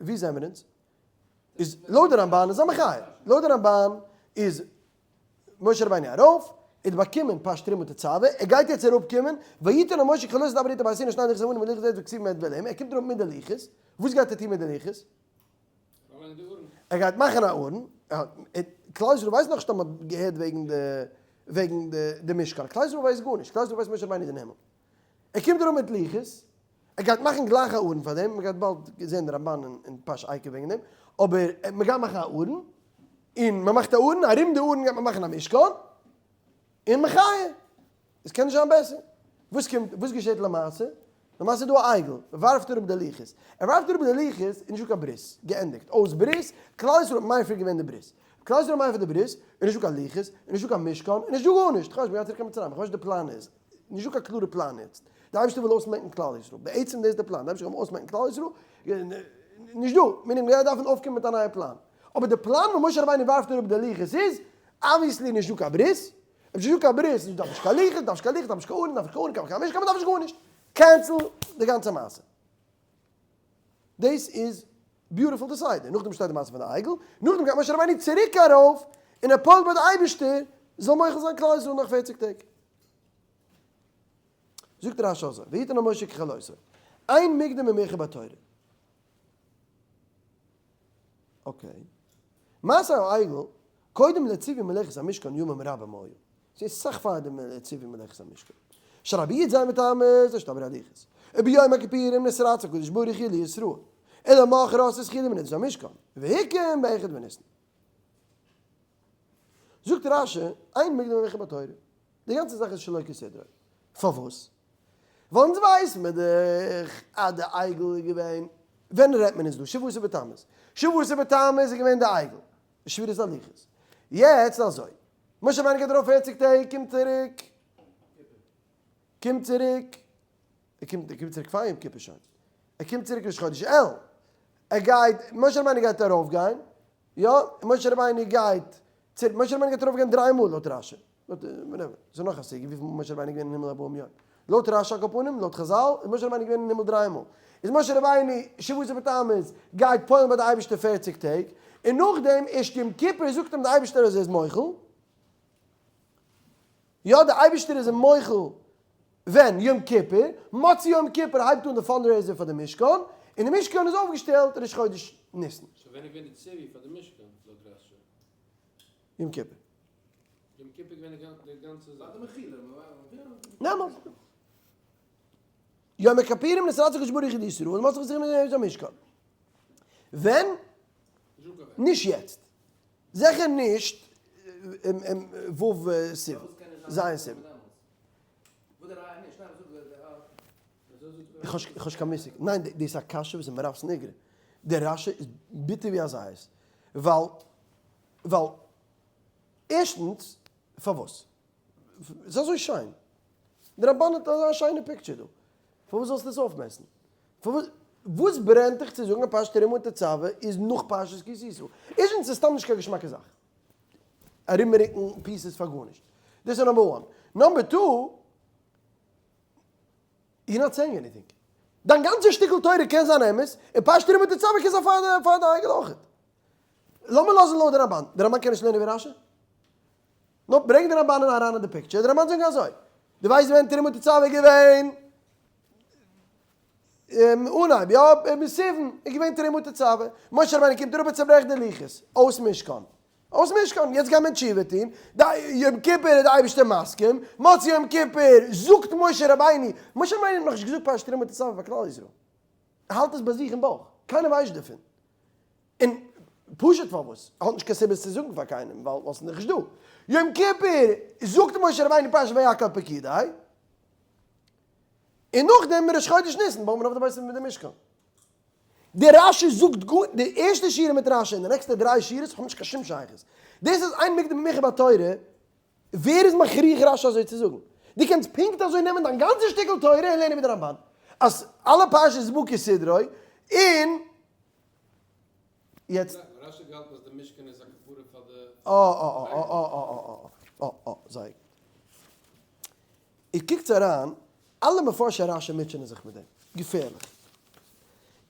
ווי זעמיר אונז? איז לויט די רמבן איז א מחיה. לויט די רמבן איז משה רבינו ארויף, ער האט באקומען פרשת תרומה תצוה, ער גייט יעצט אראפ קומען, ויתן אל משה ככלות דבר איתו בהר סיני שני לוחות אבנים ולוחות עץ וכתובים באצבע אלהים, ער קומט אראפ מיט די לוחות, וואס גייט ער טון מיט די לוחות? ער גייט מאכן א ארון, כלל ישראל ווייסט נאכנישט אז מען האט געהערט וועגן די וועגן די משכן, כלל ישראל ווייסט גארנישט, כלל ישראל ווייסט משה רבינו איז אין הימל, ער קומט אראפ מיט לוחות, ער גייט מאכן גלייך א ארון פאר דעם, מען גייט באלד זען די רמבן אין פרשת עקב וועגן דעם, אבער מען גייט מאכן א ארון, און מען מאכט א ארון, ארום די ארון גייט מען מאכן א משכן, און מחיה, עס קען נישט זיין בעסער. וואס קומט, וואס געשעט למעשה? למעשה איז דא א עגל, מען ווארפט אראפ די לוחות, ער ווארפט אראפ די לוחות, איז נישטא קיין ברית, געענדיגט, אויס ברית, כלל ישראל האט מפר געווען די ברית, כלל ישראל האט מפר די ברית, איז נישטא קיין לוחות, איז נישטא קיין משכן, איז נישטא גארנישט, כ'ווייס נישט, מ'גייט צוריק קיין מצרים, כ'ווייס נישט די פלאן איז, נישטא קיין קלארע פלאן יעצט, די אייבערשטער וויל אויסמעקן כלל ישראל, בעצם דאס איז די פלאן, די אייבערשטער וויל אויסמעקן כלל ישראל, נישט דא, meaning מ'גייט דארפן אויפקומען מיט א נייע פלאן, אבער די פלאן וואס משה רבינו ווארפט אראפ די לוחות איז, obviously נישטא קיין ברית, אויב ס'נישטא קיין ברית, דארף נישט קיין לוחות, דארף נישט קיין לוחות, דארף נישט קיין ארון, דארף נישט קיין ארון, קיין משכן, מ'דארף נישט גארנישט. cancel די גאנצע מעשה. דאס איז beautiful די סדר. נאכדעם שטייט די מעשה פון די עגל, נאכדעם גייט משה רבינו צוריק ארויף און ער פועל'ט ביי די אייבערשטער זאל מוחל זיין כלל ישראל נאך פערציג טעג. זאגט רשי אזוי, ויתן אל משה ככלותו, אין מוקדם ומאוחר בתורה. okay. מעשה העגל, קודם לציווי מלאכת המשכן ימים רבים היו. ס'איז סאך פאר די ציווי מלאכת המשכן. שרבי י ז מטעם זה שתבר הלוחות. וביום הכיפורים נתרצה הקדוש ברוך הוא לישראל. ולמחרת התחילו בנדבת המשכן. והוקם באחד בניסן. זאגט רשי, אין מוקדם ומאוחר בתורה. די גאנצע זאך איז שלא כסדרו. פארוואס? ווייל אונז ווייסן מיר דאך אז די עגל איז געווען, ווען רעדט מען אונז דא? שבעה עשר בתמוז. שבעה עשר בתמוז איז געווען די עגל, די שבירת הלוחות. יעצט אזוי, משה רבינו גייט ארויף פערציג טעג, קומט צוריק, קומט צוריק, ער קומט, ער קומט צוריק פאר יום כיפור שוין, ער קומט צוריק ראש חודש אלול, ער גייט, משה רבינו גייט ארויף גיין, יא, משה רבינו גייט צוריק, משה רבינו גייט ארויף גיין דריי מאל לויט רשי, לויט, whatever, ס'איז נאך א סוגיא וויפיל מאל משה רבינו איז געווען אין הימל ארבעים יום, לויט רשי על כל פנים, לויט חזל, איז משה רבינו געווען אין הימל דריי מאל, איז משה רבינו שבעה עשר בתמוז גייט פועל'ן ביי די אייבערשטער פערציג טעג, און נאכדעם ערשט יום כיפור זאגט אים די אייבערשטער אז ער איז מוחל, יא די אייבערשטער איז אים מוחל ווען? יום כיפור, מוצאי יום כיפור הייבט אן די fundraiser פאר די משכן, און די משכן איז אויפגעשטעלט ראש חודש ניסן. so ווען איז געווען די ציווי פאר די משכן לויט רשי? יום כיפור. יום כיפור געווען די גאנצע זאך. ניין ניין. יום הכפורים נתרצה הקדוש ברוך הוא לישראל למסך זיך מיט די משכן. ווען? נישט יעצט. זיכער נישט ו' סיוון. ז' סיוון. איך האב נישט קיין מושג. ניין דאס איז א קשיא וואס איז מרפסן איגרא. דער רשי איז ביטער ווי א זית. ווייל ווייל ערשטנס פארוואס? ס'איז אזוי שיין. די רמבן האט אזא שיינע picture דא. פארוואס זאלסטו עס אויפמעסן? פארוואס וואס ברענט דיך צו זאגן אז פרשת תרומה און תצוה איז נאך פרשת כי תשא? ערשטנס ס'איז סתם נישט קיין געשמאקע זאך. ארומרוקן pieces פאר גארנישט. דאס איז number one. Number two, you're not saying anything. דיין גאנצע שטיקל תורה קען זיין אמת, און פרשת תרומה תצוה קען זיין פאר די עגל אויכעט. לאמיר לאזן לויט די רמבן. די רמבן קען נישט לערנען ווי רשי. נו, ברענג די רמבן אריין אין די picture. די רמבן זאגן אזוי. דו ווייסט ווען תרומה תצוה איז געווען? אנהייב, יא, בסיוון איז געווען תרומה תצוה. משה רבינו קומט אראפ און צעברעכט די לוחות. אויס משכן. אויס משכן, יעצט גייט מען תשובה טון, די יום כיפור איז די אייבערשטער מסכים, מוצאי יום כיפור זאגט משה רבינו, משה רבינו האט נאכנישט געזאגט פרשת תרומה תצוה פאר כלל ישראל, ער האלט עס ביי זיך אין בויך, קיינער ווייסט דערפון, און פשוט פארוואס, ער האט נישט קיין סיבה עס צו זאגן פאר קיינעם, ווייל עס איז נאכנישט דא, יום כיפור זאגט משה רבינו פרשת ויקהל פקודי, און נאכדעם ראש חודש ניסן בויט מען אויף די בית מיט די משכן. די רשי זאגט גאר, די ערשטע שורה מיט רשי און די נעקסטע דריי שורות האבן נישט קיין שום שייכות. דאס איז אין מוקדם ומאוחר בתורה, ווער איז מכריח רשי אזוי צו זאגן? דו קענסט פונקט אזוי נעמען דיין גאנצע שטיקל תורה און לערנען ווי די רמבן, אז אלע פרשיות איז בא כסדרו, און יעצט. רשי האט געהאלטן אז די משכן איז א כפרה פאר די. אה אה אה אה אה אה אה אה זייער גוט. איר קוקטס אריין, אלע מפרשי רשי מוטשענען זיך מיט דעם. געפערליך.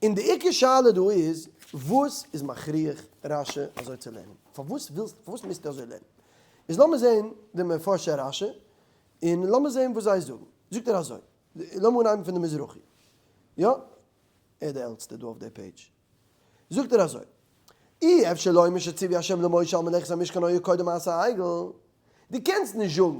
און די עיקר שאלה דא איז, וואס איז מכריח רשי אזוי צו לערנען? פארוואס ווילסט, פארוואס מוזטו אזוי לערנען? איז לאמיר זען די מפרשי רשי, און לאמיר זען וואס זיי זאגן. זאגט ער אזוי, לאמיר אנהייבן פון די מזרחי. יא? ער איז די עלטסטע דא אויף די page. זאגט ער אזוי, אי אפשר לומר שציווי השם למשה על מלאכת המשכן היה קודם מעשה העגל, דו קענסט נישט זאגן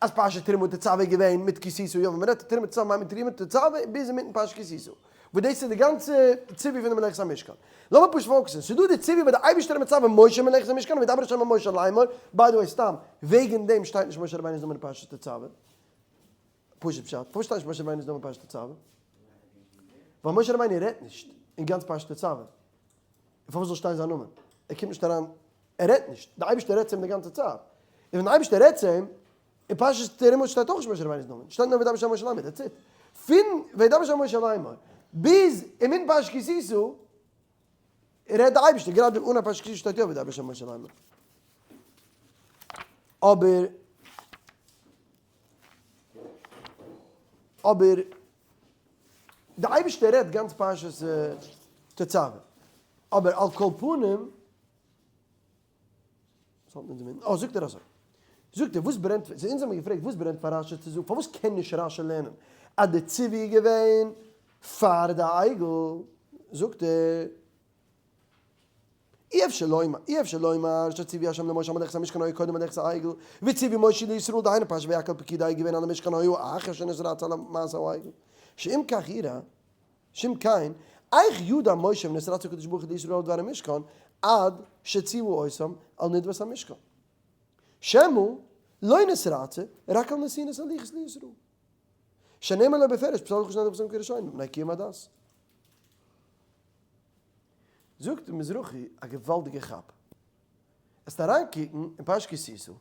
אז פרשת תרומה תצוה איז געווען מיט כי תשא, יא ווען מען רעדט תרומה תצוה מיינט מען תרומה תצוה ביז אינמיטן פרשת כי תשא, וואס דאס איז די גאנצע ציווי פון די מלאכת המשכן. לאמיר פשוט focus ן, ס'איז דא די ציווי וואס די אייבערשטער איז מצווה משה מלאכת המשכן וידבר השם אל משה לאמור, by the way סתם וועגן דעם שטייט נישט משה רבינו'ס נאמען אין פרשת תצוה, פשוט פשט, פארוואס שטייט נישט משה רבינו'ס נאמען אין פרשת תצוה? ווייל משה רבינו רעדט נישט אין גאנץ פרשת תצוה, און פארוואס זאל שטיין זיין נאמען? ער קומט נישט אריין, ער רעדט נישט, דער אייבערשטער רעדט צו אים די גאנצע צייט, און ווען דער אייבערשטער רעדט צו אים, אין פרשת תרומה שטייט אויך נישט משה רבינו'ס נאמען, שטייט נאר וידבר ה' אל משה לאמור, that's it. פון וידבר ה' אל משה לאמור ביז אינמיטן פרשת כי תשא רעדט דער אייבערשטער, גראדע אנהייב פרשת כי תשא שטייט יא וידבר ה' אל משה לאמור. אבער אבער די אייבערשטער רעדט גאנץ פרשת תצוה, אבער על כל פנים, אה זאגט ער אזוי, זאגט ער וואס ברענט, אונז האבן געפרעגט וואס ברענט פאר רשי צו זאגן, פארוואס קען נישט רשי לערנען אז די ציווי איז געווען פאר די עגל, זאגט ער, אי אפשר לומר, אי אפשר לומר שציווי השם למשה על מלאכת המשכן היה קודם מלאכת העגל, וציווי משה לישראל דהיינו פרשת ויקהל פקודי איז געווען על המשכן היה אחר שנתרצה על מעשה העגל, שאם כך אירע, שאם כן, איך ידע משה ונתרצה הקדוש ברוך הוא לישראל על דבר המשכן עד שציוו אותם על נדבת המשכן. שמא לא נתרצה רק על נתינת הלוחות לישראל. שנאמר לו בפירוש פסל לך שני דברים כראשונים מפני קיום הדת. זאגט די מזרחי א געוואלדיגע כאפ. עסט אריינקוקן אין פרשת כי תשא,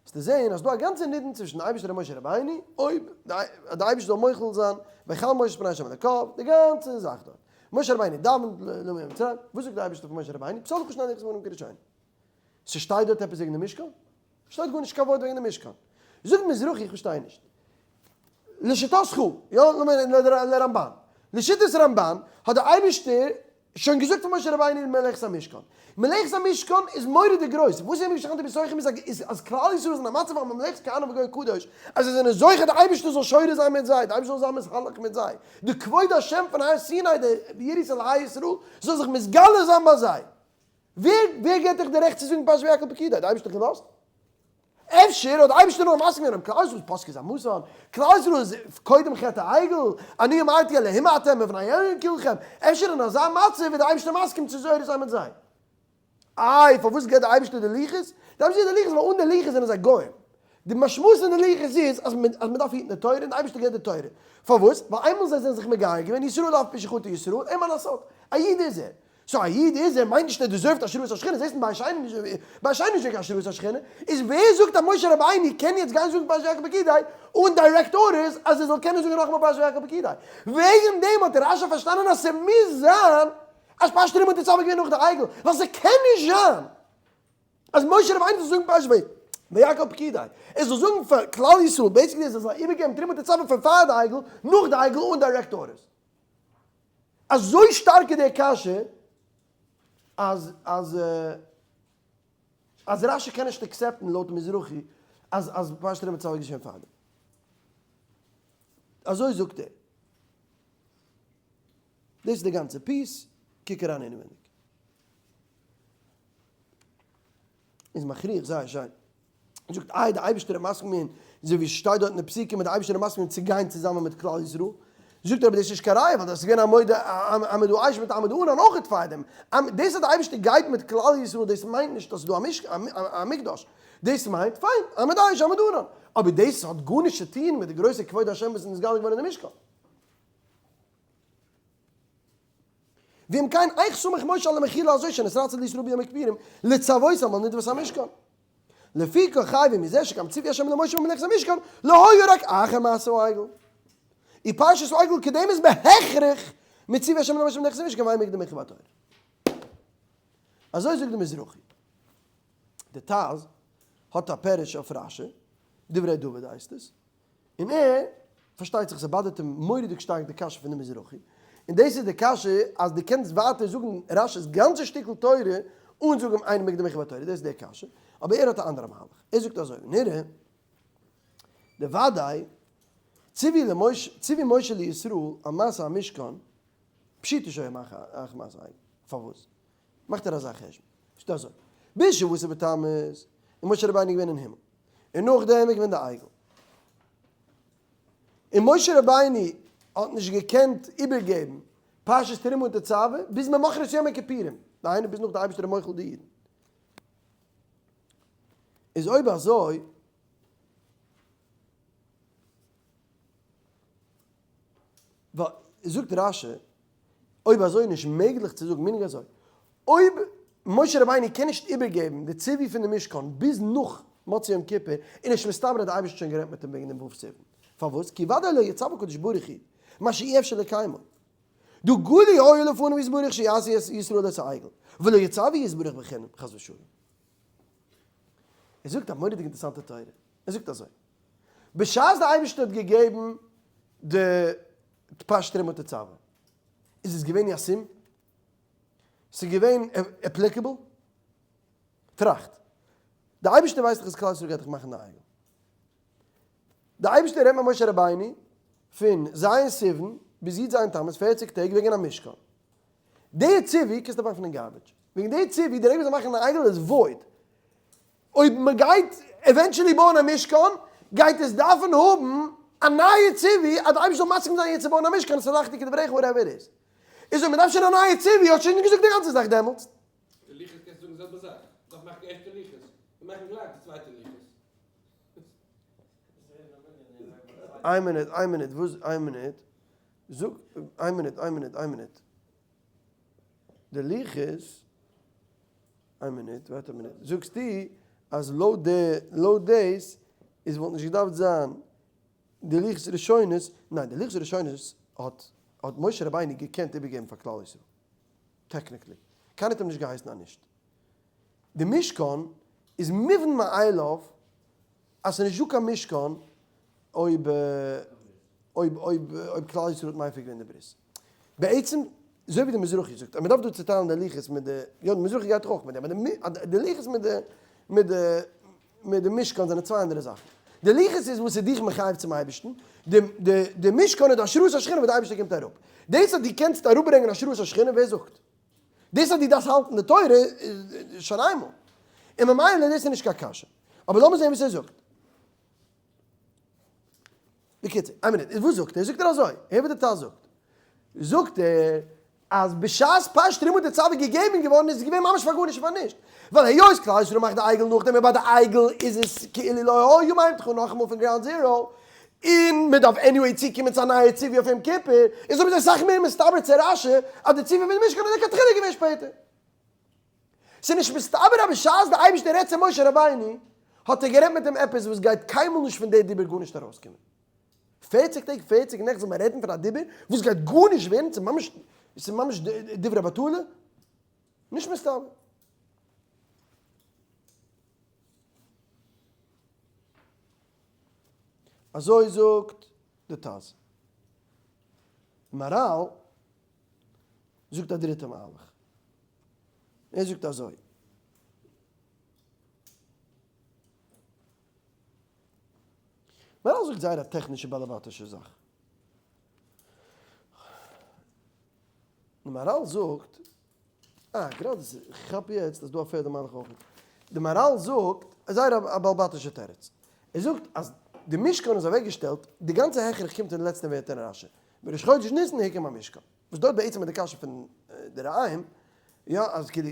וועסטו זען אז דא א גאנצע נידון צווישן די אייבערשטער און משה רבינו, אויב די אייבערשטער זאל מוחל זיין, ויחל משה את פני השם אלוקיו, די גאנצע זאך דארט. משה רבינו דאווענט למי מצרים, וואס זאגט די אייבערשטער פאר משה רבינו? פסל לך שני לוחות כראשונים. ס'שטייט דארט עפעס וועגן די משכן? שטייט גארנישט קיין ווארט וועגן די משכן. זאגט מזרחי איך פארשטיי נישט. לשיטתך, יא, לרמבן. לשיטת רמבן האט דער אייבערשטער שוין געזאגט פאר משה רבינו אין מלאכת המשכן. מלאכת המשכן איז מורא'דיג גרויס. וואס איז ושכנתי בתוכם איז אז כלל ישראל איז אין א מצב פון ממלכת כהנים וגוי קדוש, אז זיי זענען זוכה די אייבערשטער זאל שורה זיין מיט זיי, די אייבערשטער זאל זיין מתהלך מיט זיי, די כבוד השם פון הר סיני, די יראת אלהי ישראל, זאל זיך מתגלה זיין ביי זיי. ווער ווער געט דיך די רעכט צו זאגן פרשת ויקהל פקודי? האט די אייבערשטער געלאזט? אפשר האט די אייבערשטער נאר מסכים געווען כלל ישראל פסקו זמתן, כלל ישראל איז קודם חטא העגל, אני אמרתי אלהים אתם ובני עליון כלכם, אפשר אין אזא מצב איז די אייבערשטער מסכים צו זורע זיין מיט זיי? איי פארוואס געט די אייבערשטער די לוחות? די אייבערשטער געט די לוחות ווייל אן די לוחות זענען זיי גוים. די משמעות פון די לוחות איז אז מען דארף היטן די תורה און די אייבערשטער געט די תורה. פארוואס? ווייל איינמאל זיי זענען זיך מגייר געווען, ישראל אף פי שחטא ישראל, אין מה לעשות, א איד איז ער. so א איד איז ער מיינט נישט ער deserve ט השראת השכינה, זעסט ביי הושענא נישט ביי הושענא נישט קיין השראת השכינה, איז ווער זאגט אז משה רבינו קען יעצט גיין זאגן פרשת ויקהל פקודי אן direct orders אז ער זאל קענען זאגן נאכאמאל פרשת ויקהל פקודי? וועגן דעם האט רשי פארשטאנען אז ס'מוז זיין אז פרשת תרומה תצוה געווען נאך די עגל, ווייל ס'קען נישט זיין אז משה רבינו זאל זאגן פרשת ויקהל. ויקהל פקודי, ער זאל זאגן פאר כלל ישראל basically ער זאל זיי איבערגעבן תרומה תצוה פון פאר די עגל, נאך די עגל אן direct orders. אזוי שטארק איז די קשיא אז אז אז רשי קען נישט accept ן לויט מזרחי אז אז פרשת תרומה תצוה איז געשען פארדעם. אזוי זאגט ער. דאס איז די גאנצע piece, קוק אריין אינעווייניג. איז מכריח זייער שיין. ער זאגט איי די אייבערשטער האט מסכים געווען, אזוי ווי ס'שטייט דארט אין די פסוקים אז די אייבערשטער האט מסכים געווען צו גיין צוזאמען מיט כלל ישראל, זאגט ער אבער דאס איז נישט קיין ראיה ווייל דאס איז געווען עמוד עמוד האש מיט עמוד הענן אויכעט פאר דעם, דאס אז די אייבערשטער גייט מיט כלל ישראל דאס מיינט נישט אז ס'איז דא א מקדש, דאס מיינט פיין עמוד האש עמוד הענן, אבער דאס האט גארנישט צו טון מיט די גרויסע כבוד השם וואס איז נתגלה געווארן אין די משכן. ואם כן איך סמך משה על המחילה הזו שנתרצה לישראל ביום הכיפורים לצוותם על נדבת המשכן. לפיכך חייבים מזה שגם ציווי השם למשה במלאכת המשכן לא היה רק אחר מעשה העגל. ופרשת העגל קודמת בהכרח מציווי השם למשה במלאכת המשכן ואין מוקדם ומאוחר בתורה. אזוי זאגט די מזרחי. די טז האט א פירוש אויף רשי, דברי דוד הייסט עס, און ער, פארשטייט זיך ס'באדערט אים מורא'דיג שטארק די קשיא פון די מזרחי, און דאס איז די קשיא אז דו קענסט ווייטער זאגן רשי'ס גאנצע שטיקל תורה אן זאגן אין מוקדם ומאוחר בתורה, דאס איז די קשיא, אבער ער האט א אנדערע מהלך, ער זאגט אזוי, נראה דוודאי ציווי למשה ציווי משה לישראל על מעשה המשכן פשיטא שהיה אחר מעשה העגל, פארוואס מאכט ער אזא חשבון? פשט אזוי, ביז שבעה עשר בתמוז איז משה רבינו געווען אין הימל, און נאכדעם איז געווען די עגל, און משה רבינו האט נישט געקענט איבערגעבן פרשת תרומה און תצוה ביז ממחרת יום הכיפורים, דהיינו ביז נאך די אייבערשטער איז מוחל די אידן. איז אויב אזוי זאגט רשי, אויב אזוי איז נישט מעגליך צו זאגן מנהג אזוי, אויב משה רבינו קען נישט איבערגעבן די ציווי פון די משכן ביז נאך מוצאי יום כיפור, איז נישט מסתבר אז די אייבערשטער האט שוין גערעדט מיט אים וועגן דעם ו' סיוון. פארוואס? כי ודאי לא יצוה הקדוש ברוך הוא מה שאי אפשר לקיימו. דהא גלוי היה לפניו יתברך שיעשו ישראל את העגל, ולא יצוה יתברך בחינם, חס ושלום. ער זאגט א מורא'דיג אינטערעסאנטע תורה, ער זאגט אזוי, בשעת די אייבערשטער האט געגעבן די פרשת תרומה תצוה, איז עס געווען ישים? ס'איז געווען applicable? טראכט, די אייבערשטער ווייסט דאך אז כלל ישראל גייט דאך מאכן די עגל. די אייבערשטער רעדט מיט משה רבינו פון ז' סיוון ביז י"ז תמוז פערציג טעג וועגן א משכן. די ציווי קענסטו ווארפן אין garbage. וועגן די ציווי די רגע וואס זיי מאכן א עגל איז void. אויב מען גייט eventually בויען א משכן גייט עס דארפן האבן א נייע ציווי אז די אייבערשטער זאל מסכים זיין יעצט צו בויען א משכן סלחתי כדבריך whatever it is. איז אויב מען דארף שוין א נייע ציווי האט שוין געזאגט די גאנצע זאך דעמאלטס. די לוחות קענסטו זאגן די זעלבע זאך. דארף מאכן ערשטע לוחות און מאכן גלייך די צווייטע לוחות. איין מינוט, איין מינוט, וואס איין מינוט, זאג, איין מינוט, איין מינוט, איין מינוט, די לוחות, איין מינוט, ווארט א מינוט, זאגסטו אז לויט די, לויט דאס איז וואלט נישט געדארפט זיין די לוחות ראשונות, ניין די לוחות ראשונות האט האט משה רבינו געקענט איבערגעבן פאר כלל ישראל, technically, קיינער האט אים נישט געהייסן אז נישט. די משכן איז מובן מאליו אז ס'איז נישט דא קיין משכן אויב אויב אויב אויב כלל ישראל האט מפר געווען די ברית. בעצם אזוי ווי די מזרחי זאגט אז מ'דארף דא צוטיילן די לוחות מיט די, יא די מזרחי גייט דאך אויך מיט דעם, אבער די לוחות מיט די מיט די מיט די משכן זענען צוויי אנדערע זאכן. די לוחות איז וואס איז דיך מחייב צום אייבערשטן, די די די משכן איז די השראת השכינה וואס די אייבערשטער קומט אראפ. דאס אז דו קענסט אראפברענגען השראת השכינה, ווער זאגט? דאס אז דו דארפסט האלטן די תורה איז שוין איינמאל, און ממילא דאס איז נישט קיין קשיא. אבער לאמיר זען וואס ער זאגט. בקיצור, איין מינוט, איז וואס זאגט ער? זאגט ער אזוי, הער וואס די טז זאגט. זאגט ער אז בשעת פרשת תרומה תצוה איז געגעבן געווארן איז עס געווען ממש פאר גארנישט און פאר נישט. ווייל היות כלל ישראל מאכט די עגל נאכדעם און ביי די עגל איז עס כאילו לא היה מיינט דאך נאכאמאל פון ground zero, און מען דארף anyway צוקומען צו א נייע ציווי אויף יום כיפור, איז אויב אזוי אסאך מער מסתבר צו רשי אז די ציווי פון די משכן איז לכתחילה געווען שפעטער. ס'איז נישט מסתבר אז בשעת די אייבערשטער רעדט צו משה רבינו האט ער גערעדט מיט אים עפעס וואס גייט קיינמאל נישט פון די דיבור גארנישט ארויסקומען. פערציג טעג פערציג נעכט זאל מען רעדן פון א דיבור וואס גייט גארנישט ווערן, ס'איז ממש ס'איז ממש דברי בטלה. נישט מסתבר. אזוי זאגט די טז. מהרל זאגט א דריטע מהלך. ער זאגט אזוי. מהרל זאגט זייער א טעכנישע באלעבאטישע זאך. די מהרל זאגט, אה, גראדע איך כאפ יעצט אז דא א פערדע מהלך אויך. די מהרל זאגט זייער א באלבאטישע תירוץ. ער זאגט אז די משכן איז אוועקגעשטעלט, די גאנצע הכרח קומט אין די לעצטע ווערטער אין רשי, בראש חודש ניסן הוקם המשכן. וואס דארט בעצם איז די קשיא פון די רעים, יא, אז כאילו,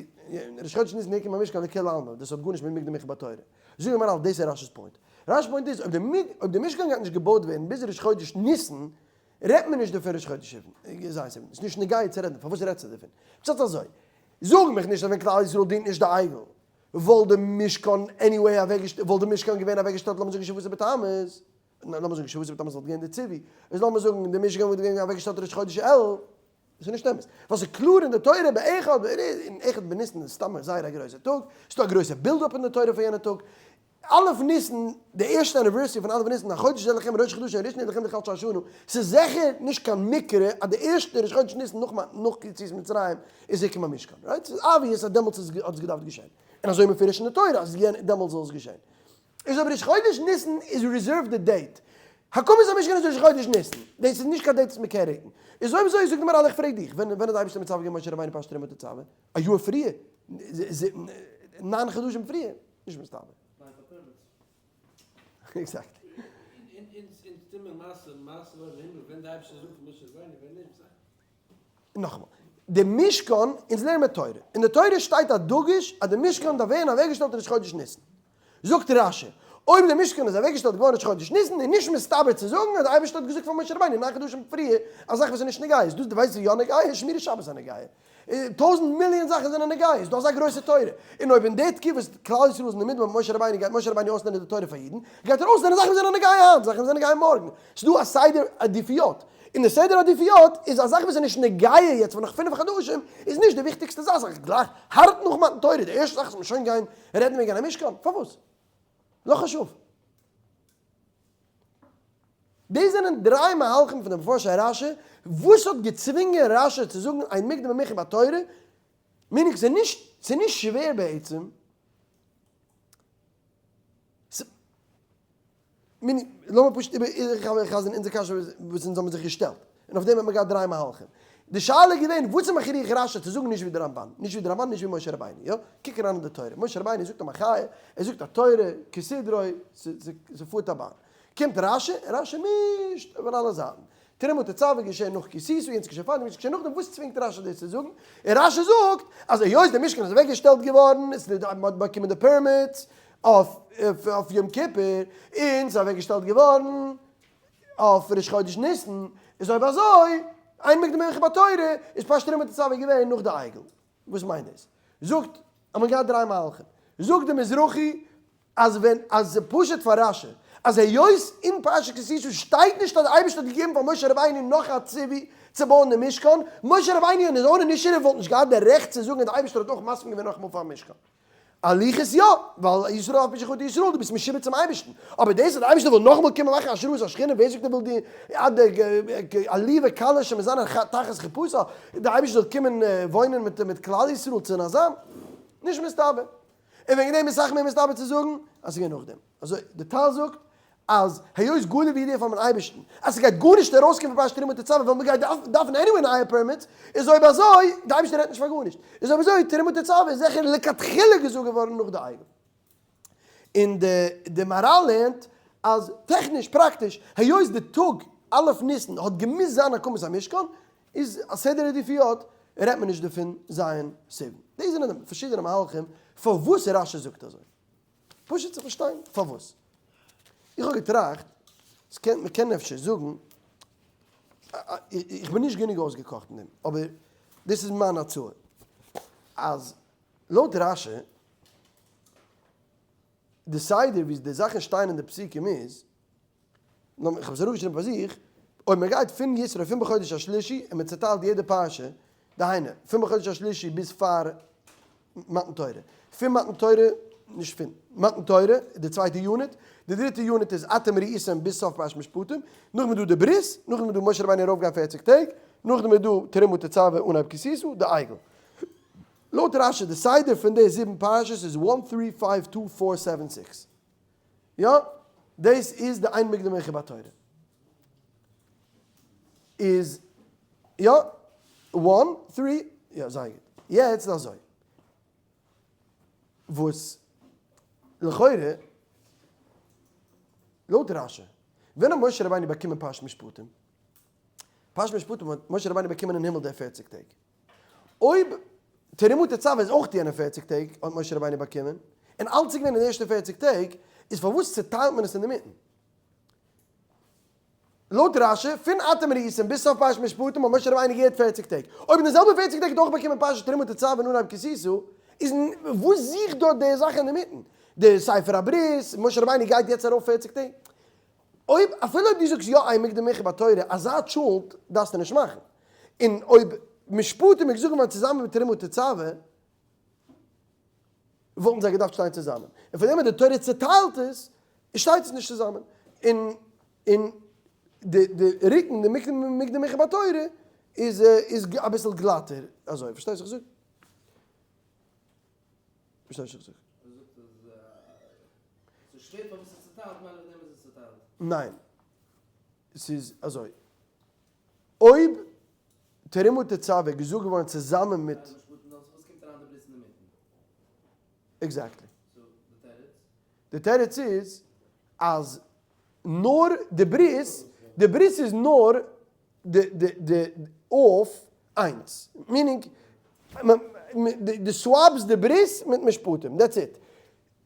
ראש חודש ניסן הוקם המשכן לכולי עלמא, דאס האט גארנישט מיט מוקדם ומאוחר בתורה. זאג איך מהרל, דאס איז רשי'ס point. רשי'ס point איז, אויב די משכן גייט נישט געבויט ווערן ביז ראש חודש ניסן, רעדט מען נישט דערפון ראש חודש סיוון, ז' סיוון, ס'איז נישט נוגע צו רעדן, פארוואס רעדסטו דערפון? פשט אזוי, זאג מיך נישט אז ווען כלל ישראל דינט נישט די עגל, וואלט די משכן anyway אוועקגעשטעלט, וואלט די משכן געווען אוועקגעשטעלט לאמיר זאגן שבעה עשר בתמוז, לאמיר זאגן שבעה עשר בתמוז וואלט געווען די ציווי, איז לאמיר זאגן די משכן וואלט געווען אוועקגעשטעלט ראש חודש אלול, דאס איז נישט אמת, ווייל ס'איז קלאר אין די תורה באחד, און אחד בניסן איז סתם זייער א גרויסע טאג, ס'איז דא א גרויסע build up אין די תורה פאר יענע טאג, א' ניסן, די ערשטע anniversary פון א' ניסן, החודש הזה לכם ראש חדשים הראשון הוא לכם לחדשי השנה, ס'איז זיכער נישט קיין מקרה אז די ערשטע ראש חודש ניסן נאך נאך יציאת מצרים איז הוקם המשכן, right? ס'איז obvious אז דעמאלטס איז האט עס געדארפט געשען, און אזוי מפורש אין די תורה אז דעמאלטס זאל עס געשען. איז אבער ראש חודש ניסן איז reserved די date, הקמת המשכן איז ראש חודש ניסן, דאס איז נישט קיין date וואס מ'קען רוקן, איז אויב אזוי זאג די מהרל איך פרעג דיך, ווען ווען האט די אייבערשטער מצווה געווען משה רבינו פרשת תרומה תצוה? א יאר פריער? ניין חדשים פריער? נישט מסתבר. Exactly. נאכאמאל, די משכן, אונז לערנען מיר תורה, אין די תורה שטייט א דגוש אז די משכן דארף ווערן אוועקגעשטעלט ראש חודש ניסן. זאגט רשי, אויב די משכן איז אוועקגעשטעלט געווארן ראש חודש ניסן איז נישט מסתבר צו זאגן אז די אייבערשטער האט געזאגט פאר משה רבינו ניין חדשים פריער א זאך וואס איז נישט נוגע, איז דאס די ווייסט וואס איז יא נוגע? שמירת שבת איז א נוגע. טויזנט מיליאן זאכן זענען נוגע, איז דא אזא גרויסע תורה? און אויב אין די תקופה וואס כלל ישראל איז אין די מדבר מיט משה רבינו גייט משה רבינו אויסלערנען די תורה פאר אידן, גייט ער אויסלערנען זאכן וואס זענען נוגע היינט, זאכן וואס זענען נוגע מארגן, ס'איז דא א סדר עדיפויות, און די סדר עדיפויות איז א זאך וואס איז נישט נוגע יעצט פאר נאך פינף חדשים, איז נישט די וויכטיגסטע זאך, זאך גלייך הארט נאך מתן תורה, די ערשטע זאך זאל מען שוין גיין רעדן וועגן א משכן, פארוואס? לא חשוב. דאס זענען דריי מהלכים פון די מפרשי רשי, וואס האט געצווינגען רשי צו זאגן אין מוקדם ומאוחר בתורה, meaning ס'איז נישט, ס'איז נישט שווער בעצם, meaning, לאמיר פשוט איבער חזר'ן אונזער קשיא וואס אונז האבן זיך געשטעלט, און אויף דעם האט מען געהאט דריי מהלכים. די שאלה איז געווען, וואס איז מכריח רשי צו זאגן נישט ווי די רמבן, נישט ווי די רמבן, נישט ווי משה רבינו, יא? קוק אריין אין די תורה, משה רבינו זאגט א מחיה, ער זאגט א תורה כסדרו, ס'פארט א באן. קומט רשי, און רשי מישט פון אלע זייטן. תרומה תצוה איז געשען נאך כי תשא, יענץ איז געשען פארדעם, יענץ איז געשען נאכדעם, וואס צווינגט רשי דאס צו זאגן? און רשי זאגט אז היות די משכן איז אוועק געשטעלט געווארן, עס איז מען האט באקומען די permits אויף יום כיפור, און ס'איז אוועק געשטעלט געווארן אויף ראש חודש ניסן, איז אויב אזוי, אין מוקדם ומאוחר בתורה, איז פרשת תרומה תצוה געווען נאך די עגל. וואס מיינט דאס? זאגט אז מען געהאט דריי מהלכים. זאגט די מזרחי אז ווען אז פשוט פאר רשי אז היות אין פרשת כי תשא שטייט נישט אז די אייבערשטער האט געגעבן פאר משה רבינו נאך א ציווי צו בויען די משכן, משה רבינו אין his own initiative וואלט נישט געהאט די רעכט צו זאגן אז די אייבערשטער האט אויך מסכים געווען נאכאמאל פארן משכן. א לוחות יא, ווייל ישראל אף על פי שחטא ישראל, דו ביסט משועבד צום אייבערשטן, אבער דאס אז די אייבערשטער וויל נאכאמאל קומען מאכן השראת השכינה, ווער זאגט ער וויל די עד עליבה קלה שמזנה תחת חופתה, די אייבערשטער זאל קומען וואוינען מיט כלל ישראל צונאזאם? נישט מסתבר. און וועגן דעם איז סאך מער מסתבר צו זאגן אז ס'איז געווען נאכדעם. אזוי די טל זאגט אז היות גלוי וידוע פארן אייבערשטן אז ס'גייט גארנישט ארויסקומען פון פרשת תרומה תצוה ווייל מ'גייט דארפן anyway נייע permits, איז אויב אזוי, די אייבערשטער רעדט נישט פאר גארנישט, איז אויב אזוי תרומה תצוה איז זיכער לכתחילה געזאגט געווארן נאך די עגל. און די מהרל לערנט אז טעכניש, פראקטיש, היות די טאג א' ניסן האט געמוזט זיין הקמת המשכן, איז א סדר עדיפויות רעדט מען נישט דערפון ז' סיוון. דאס זענען די פארשידענע מהלכים פארוואס רשי זאגט אזוי. פשוט צו פארשטיין פארוואס. איך האב געטראכט, ס'קען, מ'קען אפשר זאגן, איך בין נישט גענוג אויסגעקאכט אין דעם, אבער דאס איז מיין הצעה, אז לויט רשי, די סדר ווי די זאכן שטייען אין די פסוקים איז, נאר איך האב עס אראפגעשריבן פאר זיך, אויב מען גייט פון יתרו פון בחודש השלישי און מען צעטיילט יעדע פרשה, דהיינו, פון בחודש השלישי ביז פאר מתן תורה, פון מתן תורה. נישט פון מתן תורה, די צווייטע unit, די דריטע unit איז אתם ראיתם ביז סוף פרשת משפטים, נאכדעם איז דא די ברית, נאכדעם איז דא משה רבינו ארויפגיין פערציג טעג, נאכדעם איז דא תרומה תצוה אנהייב כי תשא, די עגל. לויט רשי די סדר פון די זיבן פרשות איז one three five two four seven six. יא, דאס איז די אין מוקדם ומאוחר בתורה. איז יא, one, three, יא זייער גוט. יעצט איז אזוי. וואס לכאורה לויט רשי, ווען האט משה רבינו באקומען פרשת משפטים? פרשת משפטים האט משה רבינו באקומען אין הימל די פערציג טעג. אויב תרומה תצוה איז אויך יענע פערציג טעג האט משה רבינו באקומען, און אלץ איז געווען אין די ערשטע פערציג טעג, איז פארוואס צוטיילט מען עס אינדערמיטן? לויט רשי, פון אתם ראיתם ביז סוף פרשת משפטים האט משה רבינו געהערט פערציג טעג. אויב אין די זעלבע פערציג טעג האט ער אויך באקומען פרשת תרומה תצוה און אנהייב כי תשא, איז וואס זוכט דארט די זאך אינדערמיטן? די ספר הברית, משה רבינו גייט יעצט ארויף פערציג טעג. אויב אפילו אויב דו זאגסט יא אין מוקדם ומאוחר בתורה, אזא טשולנט דארפסטו נישט מאכן. און אויב משפטים איז געזאגט געווארן צוזאמען מיט תרומה תצוה, וואלטן זיי געדארפט שטיין צוזאמען. און פאר דעם אז די תורה צעטיילט עס, שטייט עס נישט צוזאמען. און און די די רוקן, די מוקדם ומאוחר בתורה, איז איז אביסל גלאטער אזוי. פארשטייסט וואס איך זאג? פארשטייסט וואס איך זאג? ניין. ס'איז אזוי. אויב תרומה תצוה איז געזאגט געווארן צוזאמען מיט. Exactly. די תירוץ איז אז נאר די ברית, די ברית איז נאר די די די אויף איינס, meaning די swap סט די ברית מיט משפטים, that's it.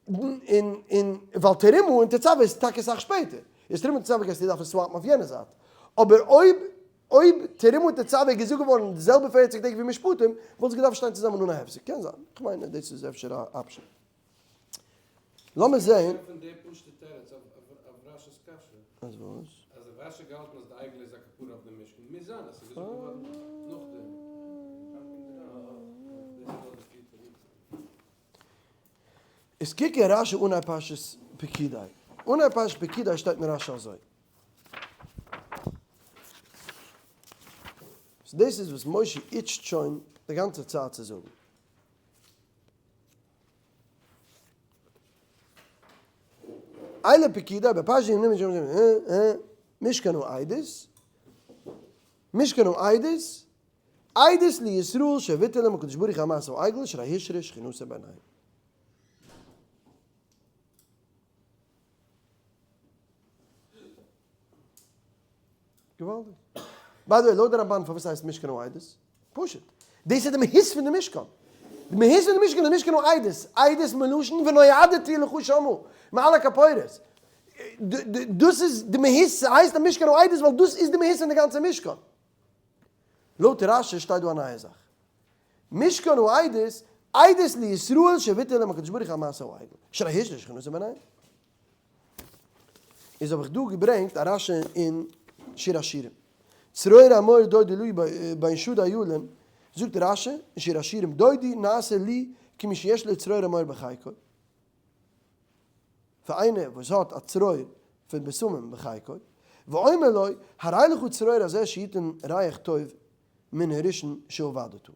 און און ווייל תרומה און תצוה איז טאקע אסאך שפעטער, איז תרומה און תצוה גייסטו דארפן swap ן אויף יענע זייט, אבער אויב אויב תרומה און תצוה איז געזאגט געווארן די זעלבע פערציג טעג ווי משפטים, וואלט עס געדארפט שטיין צוזאמען אן א הפסק, קען זיין, איך מיין אז דאס איז אפשר א option. לאמיר זעהן. פון די פשוטע תירוץ אויף רשי'ס קשיא. אז וואס? אז רב אשי האט געהאלטן אז די עגל איז א כפרה אויף די משכן, מוז זיין אז ס'איז געזאגט געווארן נאכדעם. איז קוק אין רשי אנהייב פרשת פקודי, אנהייב פרשת פקודי שטייט אין רשי אזוי. So דאס איז וואס משה itch ט שוין די גאנצע צייט צו זאגן. אלה פקודי בפרשת משכן העדות, משכן העדות, עדות לישראל שוויתר להם הקדוש ברוך הוא על מעשה העגל שהרי השרה שכינתו ביניהם. געוואלדיג. By the way, לויט די רמבן פארוואס הייסט משכן העדות? פשוט. דאס איז די מהות פון די משכן. די מהות פון די משכן איז משכן העדות. עדות מלשון ונועדתי לך שמה. מעל הכפורת. דאס איז די מהות, ס'הייסט די משכן העדות ווייל דאס איז די מהות פון די גאנצע משכן. לויט רשי שטייט דא א נייע זאך. משכן העדות, עדות לישראל שוויתר להם הקדוש ברוך הוא על מעשה העגל. שהרי השרה שכינתו ביניהם. איז האב איך דא געברענגט א רשי אין שיר השירים. צרור המאור דודי לי בין שדי אילים, זאגט רשי אין שיר השירים דודי נעשה לי כמי שיש לו צרור המאור בחיקו. פאר איינער וואס האט א צרור פון בשמים בחיקו, ואומר לו, הרי לך צרור הזה שיתן ריח טוב מן הראשון שעבדת.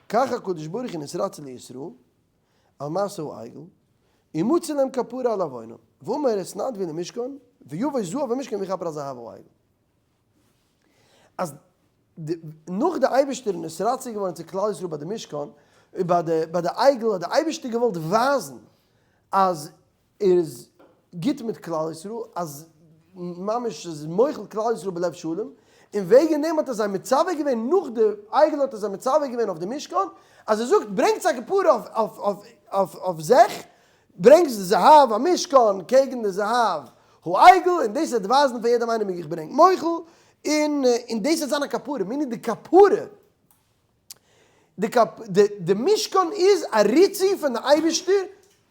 כך הקדוש ברוך הוא נתרצה לישראל על מעשה העגל, ומצא להם כפרה על עוונם, ואומר התנדבו למשכן, ויבוא זהב המשכן ויכפר על זהב העגל. אז נאך די אייבערשטער איז נתרצה געווארן צו כלל ישראל ביי די משכן, ביי די ביי די עגל האט די אייבערשטער געוואלט ווייזן אז ער איז גוט מיט כלל ישראל, אז ממש איז מוחל כלל ישראל בלב שלם, און וועגן דעם האט ער זיי מצווה געווען, נאך די עגל האט ער זיי מצווה געווען אויף די משכן, אז ער זאגט ברענגטס א כפרה אויף אויף אויף אויף זיך, ברענגסט די זהב המשכן קעגן די זהב העגל, און דאס וועט ווייזן פאר יעדעם איינעם איך בין ענק מוחל, און און דאס וועט זיין א כפרה, meaning די כפרה, די כפ די די משכן איז א ריצוי פון די אייבערשטער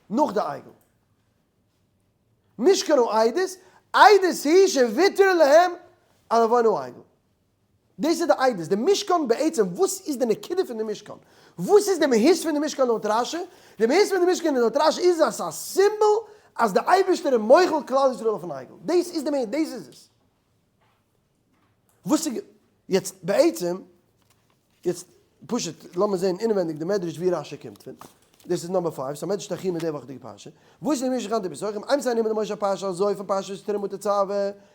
נאך די עגל. משכן העדות, עדות היא שוויתר להם על עוון העגל. דאס איז די עדות, די משכן בעצם, וואס איז די נקודה פון די משכן? וואס איז די מהות פון די משכן לויט רשי? די מהות פון די משכן לויט רשי איז אז ס'איז א סימבאל אז די אייבערשטער איז מוחל כלל ישראל אויפן עגל, דאס איז די מהות, דאס איז עס. וואס איז יעצט בעצם, יעצט פשוט לאמיר זען אינעווענדיג די מדרש ווי רשי קומט פון, דאס איז number five, ס'איז א מדרש תחי מיט די וואכעדיגע פרשה, וואס איז משכן די פסחים, איינס איינער מיט די משה פרשה אזוי פון פרשת תרומה תצוה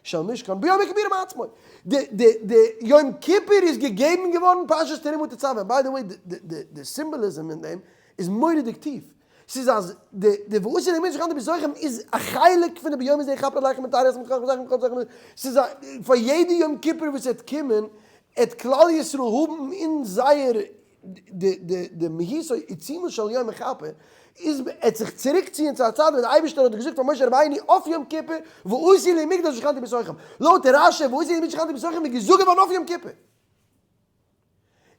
של משכן ביום הכיפורים עצמו, די די די יום כיפור איז געגעבן געווארן פרשת תרומה תצוה, by the way די די symbolism אין דעם איז מורא'דיג טיף, ס'איז אז די די ועשו לי משכן די פסחים איז א חלק פון די ביום הזה יכפר עליכם מתאר את זכר זכר זכר, ס'איז א פאר יעדע יום כיפור וואס עט קומען עט כלל ישראל האבן אין זייער די די די מהות עיצומו של יום מכפר איז עט זיך צוריק ציען צו א צייט ווען די אייבערשטער האט געזאגט פאר משה רבינו אויף יום כיפור ועשו לי מקדש ושכנתי בתוכם, לויט רשי ועשו לי מקדש ושכנתי בתוכם איז געזאגט געווארן אויף יום כיפור.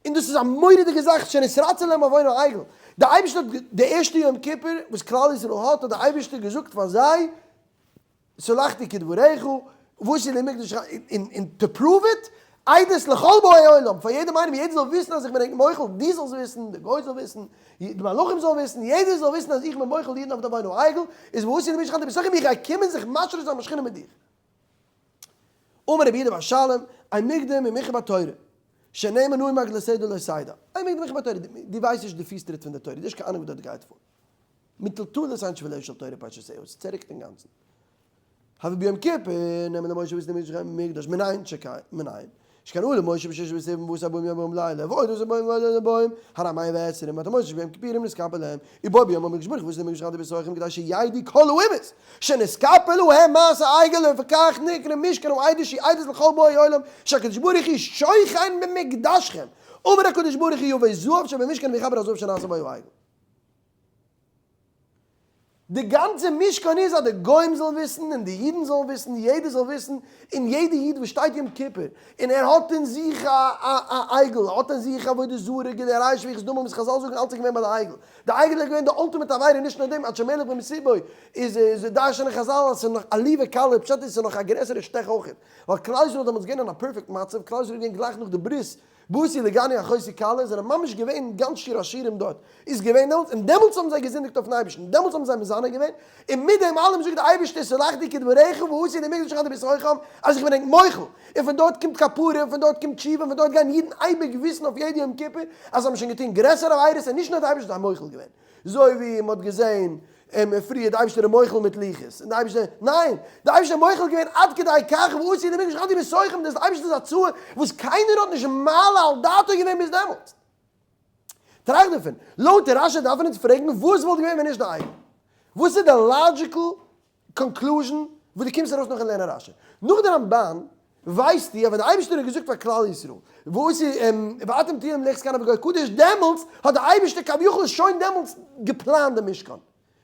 און דאס איז א מורא'דיגע זאך שנתרצה להם עוון העגל, די אייבערשטער האט די ערשטע יום כיפור וואס כלל ישראל האט האט די אייבערשטער געזאגט פאר זיי סלחתי כדבריך ועשו לי מקדש און to prove it עדות לכל באי עולם פאר יעדעם איינעם יעדער זאל וויסן אז איך בין ענק מוחל, דו זאלסט וויסן, די גוי זאל וויסן, די מלאכים זאלן וויסן, יעדער זאל וויסן אז איך בין מוחל אידן אויף די עוון העגל, איז ועשו לי מקדש ושכנתי בתוכם איך גיי קומען זיך משרה זיין בשכינה מיט דיך. אמר רבי יהודה בר שלום, אין מוקדם ומאוחר בתורה, שנאמר נועם הג לסדר לא סיידא. אין מוקדם ומאוחר בתורה, דו ווייסט נישט די פיס טריט פון די תורה, דו האסט קיין אנונג וואס דארט גייט פאר. מטלטולת אין שבילי של תורה פרשת זהו, עס צעריקט אינגאנצן. הוי ביום כיפור, נעמען למשה וואס נעמען זיך מקדש מנין שכן מנין. שכן עולה משה בשש וסבעים ועשה ארבעים יום וארבעים לילה, ועוד עשה ארבעים לילה וארבעים, הר המים ועשרים, ואתה משה שביום כיפורים נתכפר להם, ובו ביום המקדש ברוך הוא וואס נעמען זיך בתוכם כדי שידעו כל האומות שנתכפר להם מעשה העגל ולפיכך נקרא משכן העדות שהיא עדות לכל באי עולם שהקדוש ברוך הוא שוכן במקדשכם אמר הקדוש ברוך הוא יבא זהב שבמשכן ויכפר הזהב שנעשה בו העגל. די גאנצע משכן איז אז די גוים זאלן וויסן און די אידן זאלן וויסן, יעדער זאל וויסן, און יעדע איד וואס שטייט יום כיפור און ער האט אין זיך א א עגל, ער האט אין זיך עבודה זרה, גילוי עריות שפיכות דמים וואס חזל זאגן אלץ איז געווען ביי די עגל, די עגל איז געווען די ultimate עבירה, נישט נאר דעם, עד שמלך במסיבו איז איז דרש'נען חזל אז ס'איז נאך עליבה קלה, פשט איז ס'איז נאך א גרעסערע שטעך אויכעט, ווייל כלל ישראל איז דעמאלטס געווען אין א perfect מצב, כלל ישראל איז געווען גלייך נאך די ברית באתי לגני אחותי כלה זענען ממש געווען גאנץ שיר השירים דארט איז געווען דעמאלטס און דעמאלטס האבן זיי געזינדיגט אויפן אייבערשטן דעמאלטס האבן זיי מזנה געווען און מיט דעם אלעם זאגט די אייבערשטער סלחתי כדבריך ועשו לי מקדש ושכנתי בתוכם אז איך בין ענק מוחל און פון דארט קומט כפרה און פון דארט קומט תשובה און פון דארט גייען אידן אייביג וויסן אויף יעדע יום כיפור אז זיי האבן שוין געטון גרעסערע עבירות און נישט נאר די אייבערשטער האט זיי מוחל געווען אזוי ווי מען האט געזען און פריער די אייבערשטער איז מוחל מיט לוחות, און די אייבערשטער, ניין, די אייבערשטער איז מוחל געווען עד כדי כך ועשו לי מקדש ושכנתי בתוכם, דאס אייבערשטער'ס הצעה וואס קיינער האט נישט מעלה על דעתו געווען ביז דעמאלטס. טראכט דערפון, לויט רשי דארף מען אונז פרעגן וואס וואלט געווען ווען נישט די עגל? וואס איז די logical conclusion וואס דו קומסט ארויס נאכן לערנען רשי? נאך די רמבן ווייסטו אז ווען די אייבערשטער האט געזאגט פאר כלל ישראל וואס איז ואתם תהיו ממלכת כהנים וגוי קדוש דעמאלטס האט די אייבערשטער כביכול שוין דעמאלטס געפלאנט די משכן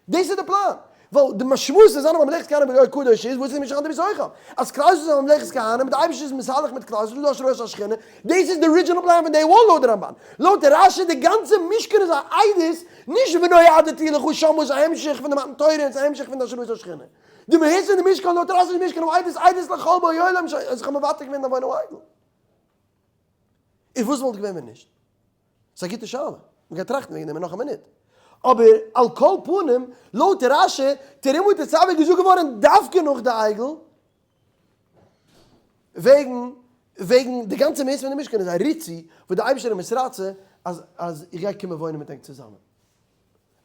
דאס איז די פלאן ווייל די משמעות פון זיין א ממלכת כהנים וגוי קדוש איז וואס איז משכן די בתוכם אז כלל ישראל איז א ממלכת כהנים די אייבערשטער איז מתהלך מיט כלל ישראל דא השראת השכינה דאס איז די original plan פון day one לויט די רמבן לויט רשי די גאנצע משכן איז א עדות נישט ונועדתי לך שם וואס איז א המשך פון די מתן תורה און ס'איז א המשך פון די השראת השכינה. די מהות פון די משכן לויט רשי איז משכן העדות עדות לכל באי עולם אז איך האב מוותר געווען אויף עוון העגל. און וואס וואלט געווען ווען נישט? ס'איז א גוטע שאלה, מ'גייט טראכטן וועגן דעם אין נאך א מינוט. אבער על כל פנים, לויט רשי, תרומה תצוה איז געזאגט געווארן דווקא נאך די עגל, וועגן וועגן די גאנצע מהות פון די משכן איז א ריצוי וואס די אייבערשטער איז מתרצה אז אז איך גיי קומען וואוינען מיט ענק צוזאמען.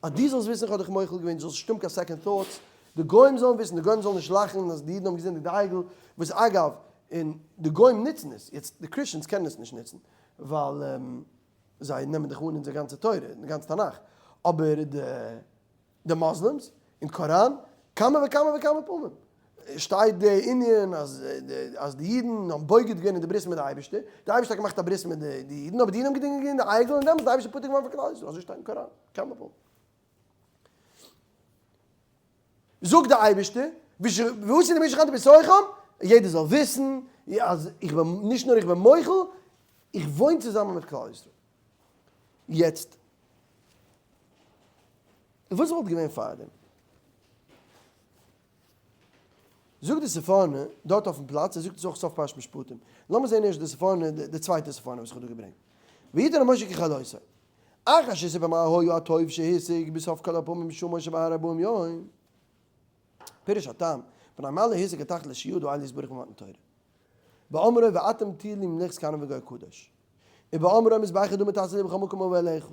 אז דו זאלסט וויסן איך האב דיך מוחל געווען, דו זאלסט נישט האבן קיין second thoughts, די גוים זאלן וויסן, די גוים זאלן נישט לאכן אז די אידן האבן געזינדיגט די עגל, וואס אגב, און די גוים נוצן עס, יעצט די Christians קענען עס נישט נוצן, ווייל זיי נעמען דאך אן אונזער גאנצע תורה, די גאנצע תנך, אבער די די Muslims, אין קוראן, כמה וכמה וכמה פעמים, שטייט די ענין אז אז די אידן האבן בוגד געווען אין די ברית מיט די אייבערשטער, די אייבערשטער האט געמאכט א ברית מיט די אידן, אבער די אידן האבן געדינגען געווען די עגל און דעמאלטס איז די אייבערשטער פטור געווארן פון כלל ישראל, אזוי שטייט אין קוראן, כמה פעמים. זאגט די אייבערשטער, ועשו לי משכן ושכנתי בתוכם, יעדער זאל וויסן אז איך בין, נישט נאר איך בין מוחל, איך וואוין צוזאמען מיט כלל ישראל. יעצט, וואס וואלט געווען פארדעם? זאגט די ספורנו דארט אויפן פלאץ, ער זאגט עס אויך סוף פרשת משפטים, לאמיר זען ערשט די ספורנו, די צווייטע ספורנו וואס איך האב דא געברענגט, ויתן למשה ככלותו, אחר שסיפר מה היה הטוב שהשיג בסוף כל הפעמים שהה משה בהר ארבעים יום, פירש הטעם, פני מה לא השיג התכלית שידע אל יתברך במתן תורה. באמרו ואתם תהיו לי ממלכת כהנים וגוי קדוש. ובאמרו מזבח אדמה תעשה לי בכל מקום אבוא אליך.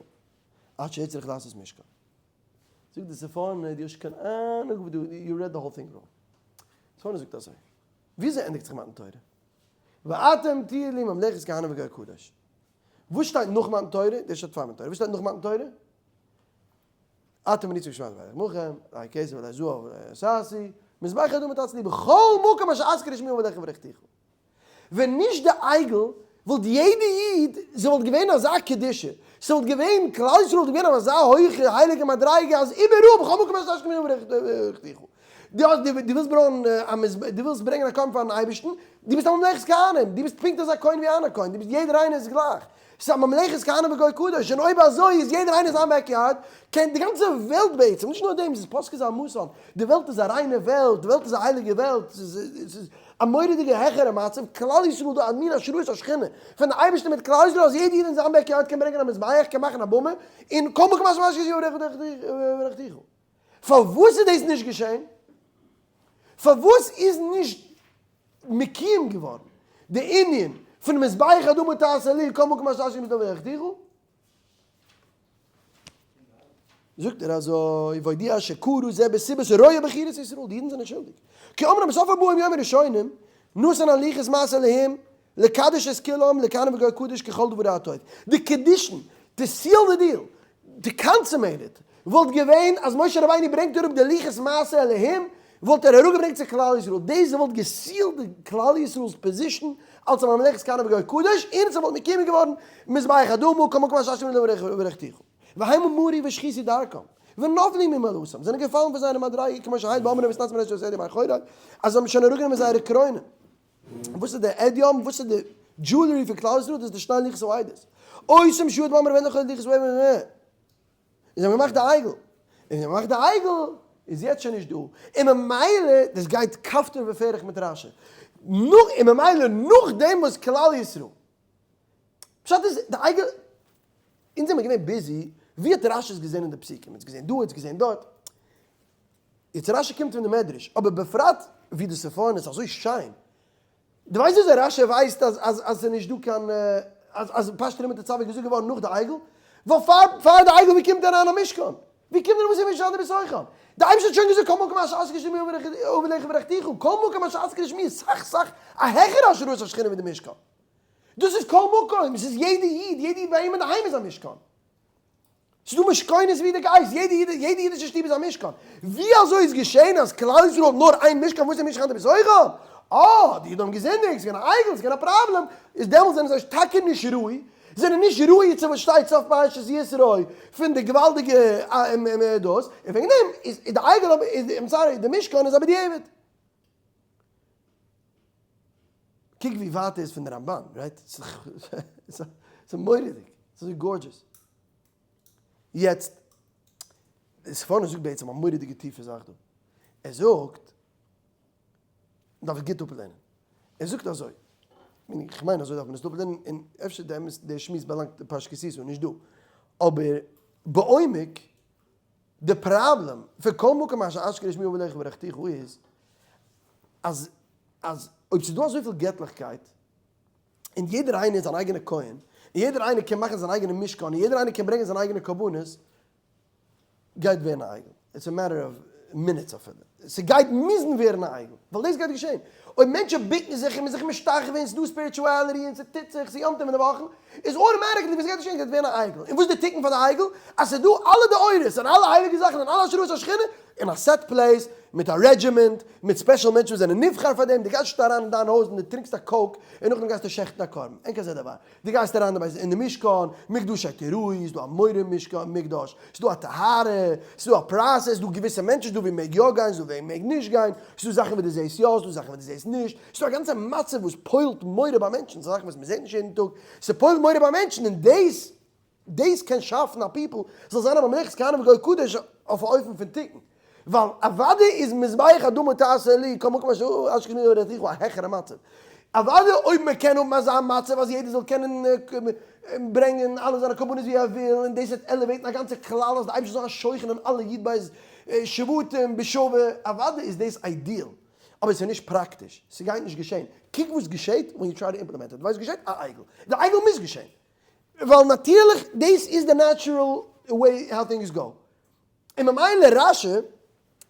עד שהצריך לעשות משכן. זאגט די ספורנו, דו האסט קיין אהנונג וואס דו, you read the whole thing wrong. ספורנו זאגט אזוי, וויאזוי ענדיגט זיך מתן תורה? ואתם תהיו לי ממלכת כהנים וגוי קדוש. וואס שטייט נאך מתן תורה? דאס שטייט פאר מתן תורה. וואס שטייט נאך מתן תורה? אתם בניתם שמיים וארץ מוכם, לא כסף ולא זהב ולא ששי, מזבח אדמה תעשה לי בכל מקום אשר אזכיר שמי עבדיך וברכתיך. ווען נישט די עגל וואלט יעדע איד, ס'וואלט געווען אזא קדושה, ס'וואלט געווען, כלל ישראל וואלט געווען אויף אזא הויכע הייליגע מדריגה אז איבעראל בכל מקום אשר אזכיר שמי וברכתיך. דו האסט, דו ווילסט בויען א מזבח, דו ווילסט ברענגען א קרבן פארן אייבערשטן, דו ביסט א ממלכת כהנים, דו ביסט פונקט אזא כהן ווי אן א כהן, דו ביסט יעדער איינער איז גלייך, ס'איז א ממלכת כהנים וגוי קדוש, און אויב אזוי איז יעדער איינער זיין backyard, קען די גאנצע וועלט בעצם, נישט נאר דעם, ס'איז פסקה זעמתן, די וועלט איז א ריינע וועלט, די וועלט איז א הייליגע וועלט, ס'איז א מורא'דיגע העכערע מצב, כלל ישראל דא א מין השראת השכינה פון די אייבערשטער מיט כלל ישראל אז יעדער איד אין זיין backyard קען ברענגען א מזבח, קען מאכן א במה, און כל מקום אשר אזכיר שמי וברכתיך. פארוואס איז דאס נישט געשען? פארוואס איז נישט מקוים געווארן די ענין פון מזבח אדמה תעשה לי כל מקום אשר אזכיר שמי וברכתיך? זאגט ער אזוי, והודיע שקרו זה בסיבת רוע בחירת ישראל, די אידן זענען שולדיג, כי אמנם בסוף ארבעים יום הראשונים נתן הלוחות מעשה אלהים לקדש את כולם לכהנים וגוי קדוש ככל דברי הטוב, די קידושין, to seal the deal, to consummate it, וואלט געווען אז משה רבינו ברענגט אראפ די לוחות מעשה אלהים, וואלט ער אראפגעברענגט צו כלל ישראל, דאס וואלט גע seal ט די כלל ישראל'ס position אלס א ממלכת כהנים וגוי קדוש, און ס'וואלט מקוים געווארן מזבח אדמה כל מקום אשר אזכיר שמי וברכתיך. והמה מרו והשחיתו דרכם, ונפלו ממעלתם, זענען געפאלן פון זייערע מדריגה כמו שהעיד באמרו והתנצלו מראש את עדים אחורי, אז זיי האבן שוין אראפגענומען זייערע קרוינען. וואס איז די עדים? וואס איז די jewelry פון כלל ישראל? דאס איז די שני לוחות העדות. אותם שהעיד באמרו ואין לך לוחות העדות. און זיי האבן געמאכט די עגל. און זיי האבן געמאכט די עגל, איז יעצט שוין נישט דא. און ממילא, דאס גייט כפתור ופרח מיט רשי. נאך, און ממילא נאכדעם וואס כלל ישראל, פשט איז, די עגל, אונז זעמיר געווען busy, ווי האט רשי עס געזען אין די פסוקים? ער האט עס געזען דא, ער האט עס געזען דארט. יעצט רשי קומט פון די מדרש, אבער בפרט ווי די ספורנו איז אזוי שיין. דו ווייסט וויאזוי רשי ווייסט אז אז אז ס'איז נישט דא קיין אז אז פרשת תרומה תצוה איז געזאגט געווארן נאך די עגל? ווייל פאר פאר די עגל ווי קומט אריין א משכן? ווי קומט אריין וואס איז משכן בתוכם? די אייבערשטער האט שוין געזאגט כל מקום אשר אזכיר שמי אברך וברכתיך, כל מקום אשר אזכיר שמי איז סאך סאך א העכערע השראת השכינה ווי די משכן. דאס איז כל מקום, ס'איז יעדע איד, יעדע איד ביי אים אינדערהיים איז א משכן. ס'איז דא משכונות ווי דו גייסט, יעדע איד, יעדע אידישע שטוב איז א משכן. ווי אזוי איז געשען אז כלל ישראל האט נאר איין משכן, וואס איז משכן בתוכם? אה, די אידן האבן געזינדיגט, ס'איז געווען א עגל, ס'איז געווען א פראבלעם, איז דעמאלטס זענען זיי טאקע נישט ראוי, זענען נישט ראוי צו וואס שטייט סוף פרשת יתרו פון די געוואלדיגע דאס, און וועגן דעם איז די עגל, I'm sorry, די משכן איז א בדיעבד. קוק ווי ווייט ער איז פון די רמבן, right? ס'איז מורא'דיג, ס'איז אזוי gorgeous. יעצט, די ספורנו זאגט בעצם א מורא'דיגע טיפע זאך דא. ער זאגט, מ'דארף עס גוט אפלערנען. ער זאגט אזוי, איך מיין אזוי דארף מען עס אפלערנען, און אפשר די אמת דער שמועס באלאנגט אין פרשת כי תשא נישט דא. אבער בעומק, די פראבלעם פון כל מקום אשר אזכיר את שמי אברך וברכתיך איז, אז אז אויב ס'איז דא אזויפיל געטליכקייט, און יעדער איינער איז זיין אייגענע כהן, און יעדער איינער קען מאכן זיין אייגענע משכן, און יעדער איינער קען ברענגען זיין אייגענע קרבנות, גייט ווערן א עגל. It's a matter of minutes אפילו. ס'גייט מוזן ווערן א עגל. ווייל דאס גייט געשען. אויב מענטשן בוקן זיך און מ'איז זיך משתחווה און ס'איז דא spirituality און ס'טוט זיך, ס'איז יום טוב אין די וואכן, איז automatically וואס גייט געשען? גייט ווערן א עגל. און וואס איז די תיקון פאר די עגל? אז ס'איז דא אלע די אורות און אלע הייליגע זאכן און אלע השראת השכינה אין א set place, מיט א רעדזשימענט, מיט special מענטשן וואס זענען נבחר פאר דעם, דו גייסט נישט אריין אין דיין הויז און דו טרינקסט א Coke און נאכדעם גייסטו שעכטן א קרבן, אין כזה דבר. דו גייסט אריין אין די משכן, מקדשי תיראו, איז דא א מורא משכן, מקדש, ס'איז דא א טהרה, ס'איז דא א process, ס'איז דא געוויסע מענטשן, ס'איז דא ווי מ'מעג יא גיין, ס'איז דא ווי מ'מעג נישט גיין, ס'איז דא זאכן וואס דו זעסט יא, ס'איז דא זאכן וואס דו זעסט נישט, ס'איז דא א גאנצע מצב וואס פועל'ט מורא ביי מענטשן, ס'איז זאכן וואס מ'זעט נישט יעדן טאג, ס'פועל'ט מורא ביי מענטשן און דאס דאס קען שאפן א people זאל זיין א ממלכת כהנים וגוי קדוש אויף א אופן פון תיקון. ווייל אוודאי איז מזבח אדמה תעשה לי כל מקום אשר אשכח שמי וברכתיך א העכערע מצב. אוודאי אויב מען קען האבן אזא מצב אז יעדער זאל קענען ברענגען אלע זיינע קרבנות ווי ער וויל און דאס וועט elevate ן א גאנצע כלל אז די אייבערשטער זאל זיין שוכן אין אלע י"ב שבטים בשווה, אוודאי איז דאס ideal, אבער ס'איז נישט פראקטיש, ס'גייט נישט געשען, קוק וואס געשעט when you try to implement it, ווייסט וואס געשעט? א עגל, די עגל מוז געשען, ווייל נאטירליך דאס איז די natural way how things go, און ממילא רש"י,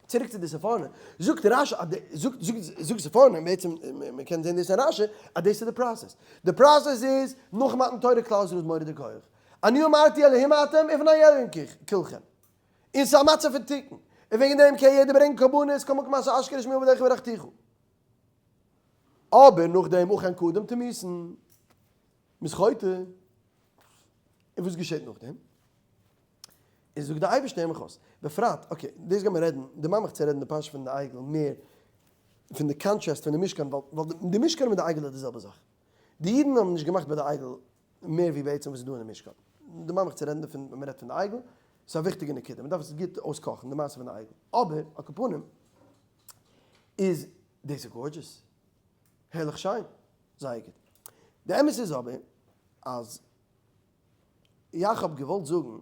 צוריק צו די ספורנו, זאגט רש"י אז די, זאגט זאגט זאגט ספורנו, בעצם מען קען זען דאס אין רש"י, אז דאס איז די process. די process איז, נאך מתן תורה כלל ישראל איז מורא'דיג הויך. אני אמרתי אלהים אתם ובני עליון כולכם. און ס'איז א מצב פון תיקון. און וועגן דעם קען יעדער ברענגען קרבנות, כל מקום אשר אזכיר את שמי עבדיך וברכתיך. אבער נאכדעם אכן קדם תמותון, מ'איז חוטא. און וואס געשעט נאכדעם? איז זאגט די אייבערשטער הער מיך אויס, בפרט, okay, דאס גיימיר רעדן, דערמאן מיך צו רעדן די פרשה פון די עגל מער פון די contrast פון די משכן, ווייל די משכן מיט די עגל איז די זעלבע זאך, די אידן האבן נישט געמאכט ביי די עגל מער ווי בעצם וואס איז דא אין די משכן, דערמאן מיך צו רעדן דערפון ווען מען רעדט פון די עגל, ס'איז א וויכטיגע נקודה, מען דארף עס גוט אויסקאכן די מעשה פון די עגל, אבער על כל פנים איז דאס איז gorgeous, הערליך שיין, זייער גוט, די אמת איז אבער אז. יאך האב געוואלט זאגן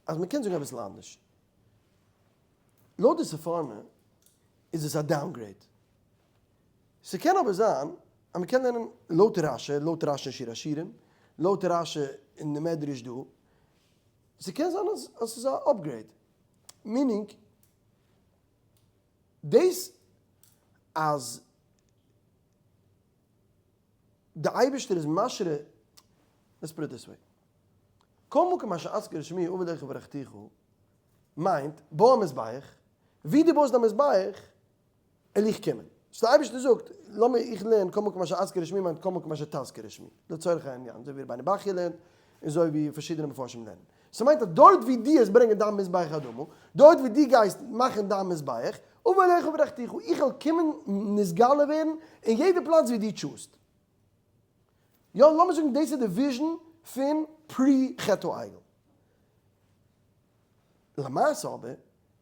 אז מען קען זאגן אביסל אנדערש. לויט די ספורנו איז עס א downgrade. ס'קען אבער זיין אז מען קען לערנען לויט רש"י, לויט רש"י אין שיר השירים, לויט רש"י אין די מדרש דא, ס'קען זיין אז אז ס'איז א upgrade. meaning דאס אז די אייבערשטער איז משרה, let's put it this way, כל מקום אשר אזכיר שמי אבוא אליך וברכתיך מיינט בוי א מזבח, ווי דו בויסט א מזבח על איך קומען, so די אייבערשטער זאגט לאמיר איך לערן כל מקום אשר אזכיר שמי מיינט כל מקום אשר תזכיר שמי, לצורך הענין, אזוי ווי רבינו בחיי לערנט און אזוי ווי פארשידענע מפרשים לערנען, ס'מיינט אז דארט ווי דו העסט ברענגען דיין מזבח אדמה, דארט ווי דו גייסט מאכן דיין מזבח, אבוא אליך וברכתיך, איך וועל קומען נתגלה ווערן אין יעדע פלאץ ווי דו choose סט. יא, לאמיר זאגן דאס איז די vision פון pre חטא העגל. למעשה אבער,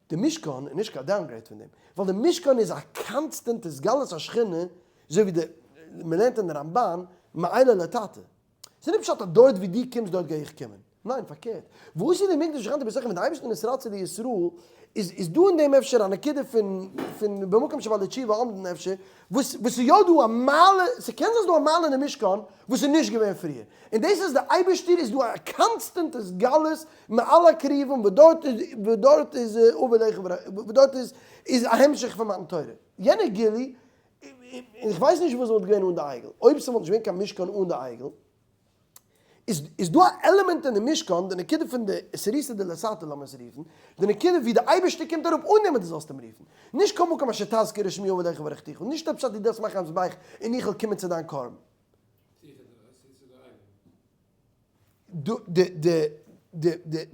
די משכן איז נישט קיין downgrade פון דעם, ווייל די משכן איז א constant התגלות השכינה, אזוי ווי די מ'לערנט אין די רמב"ן, מעילא לתתא. ס'איז נישט פשט אז דארט ווי דו קומסט דארט גיי איך קומען. ניין, פארקערט. וואס איז די מקדש ושכנתי בתוכם ווען די אייבערשטער נתרצה לישראל, איז איז דא אין דעם אפשר א נקודה פון פון במקום שבעלי תשובה עומדין אפשר, וואס וואס איז יא דא א מעלה, ס'קען זיין ס'איז דא א מעלה אין די משכן וואס איז נישט געווען פריער. און דאס אז די אייבערשטער איז דא א constant התגלות מעל הכרובים וואס דארט איז וואס דארט איז וואס דארט איז איז א המשך פון מתן תורה. יענע גילוי און איך ווייס נישט וואס וואלט געווען אן די עגל, אויב ס'וואלט נישט געווען קיין משכן אן די עגל, איז איז דא א עלעמענט אין די משכן, די נקודה פון די אתערותא דלתתא לאמיר עס רופן, די נקודה ווי די אייבערשטער קומט אראפ אן דעם אז דו זאלסט אים רופן, נישט כל מקום אשר תזכיר את שמי אבוא אליך וברכתיך, נישט עפעס אז דו דארפסט מאכן א מזבח און איך וועל קומען צו דיין קרבן.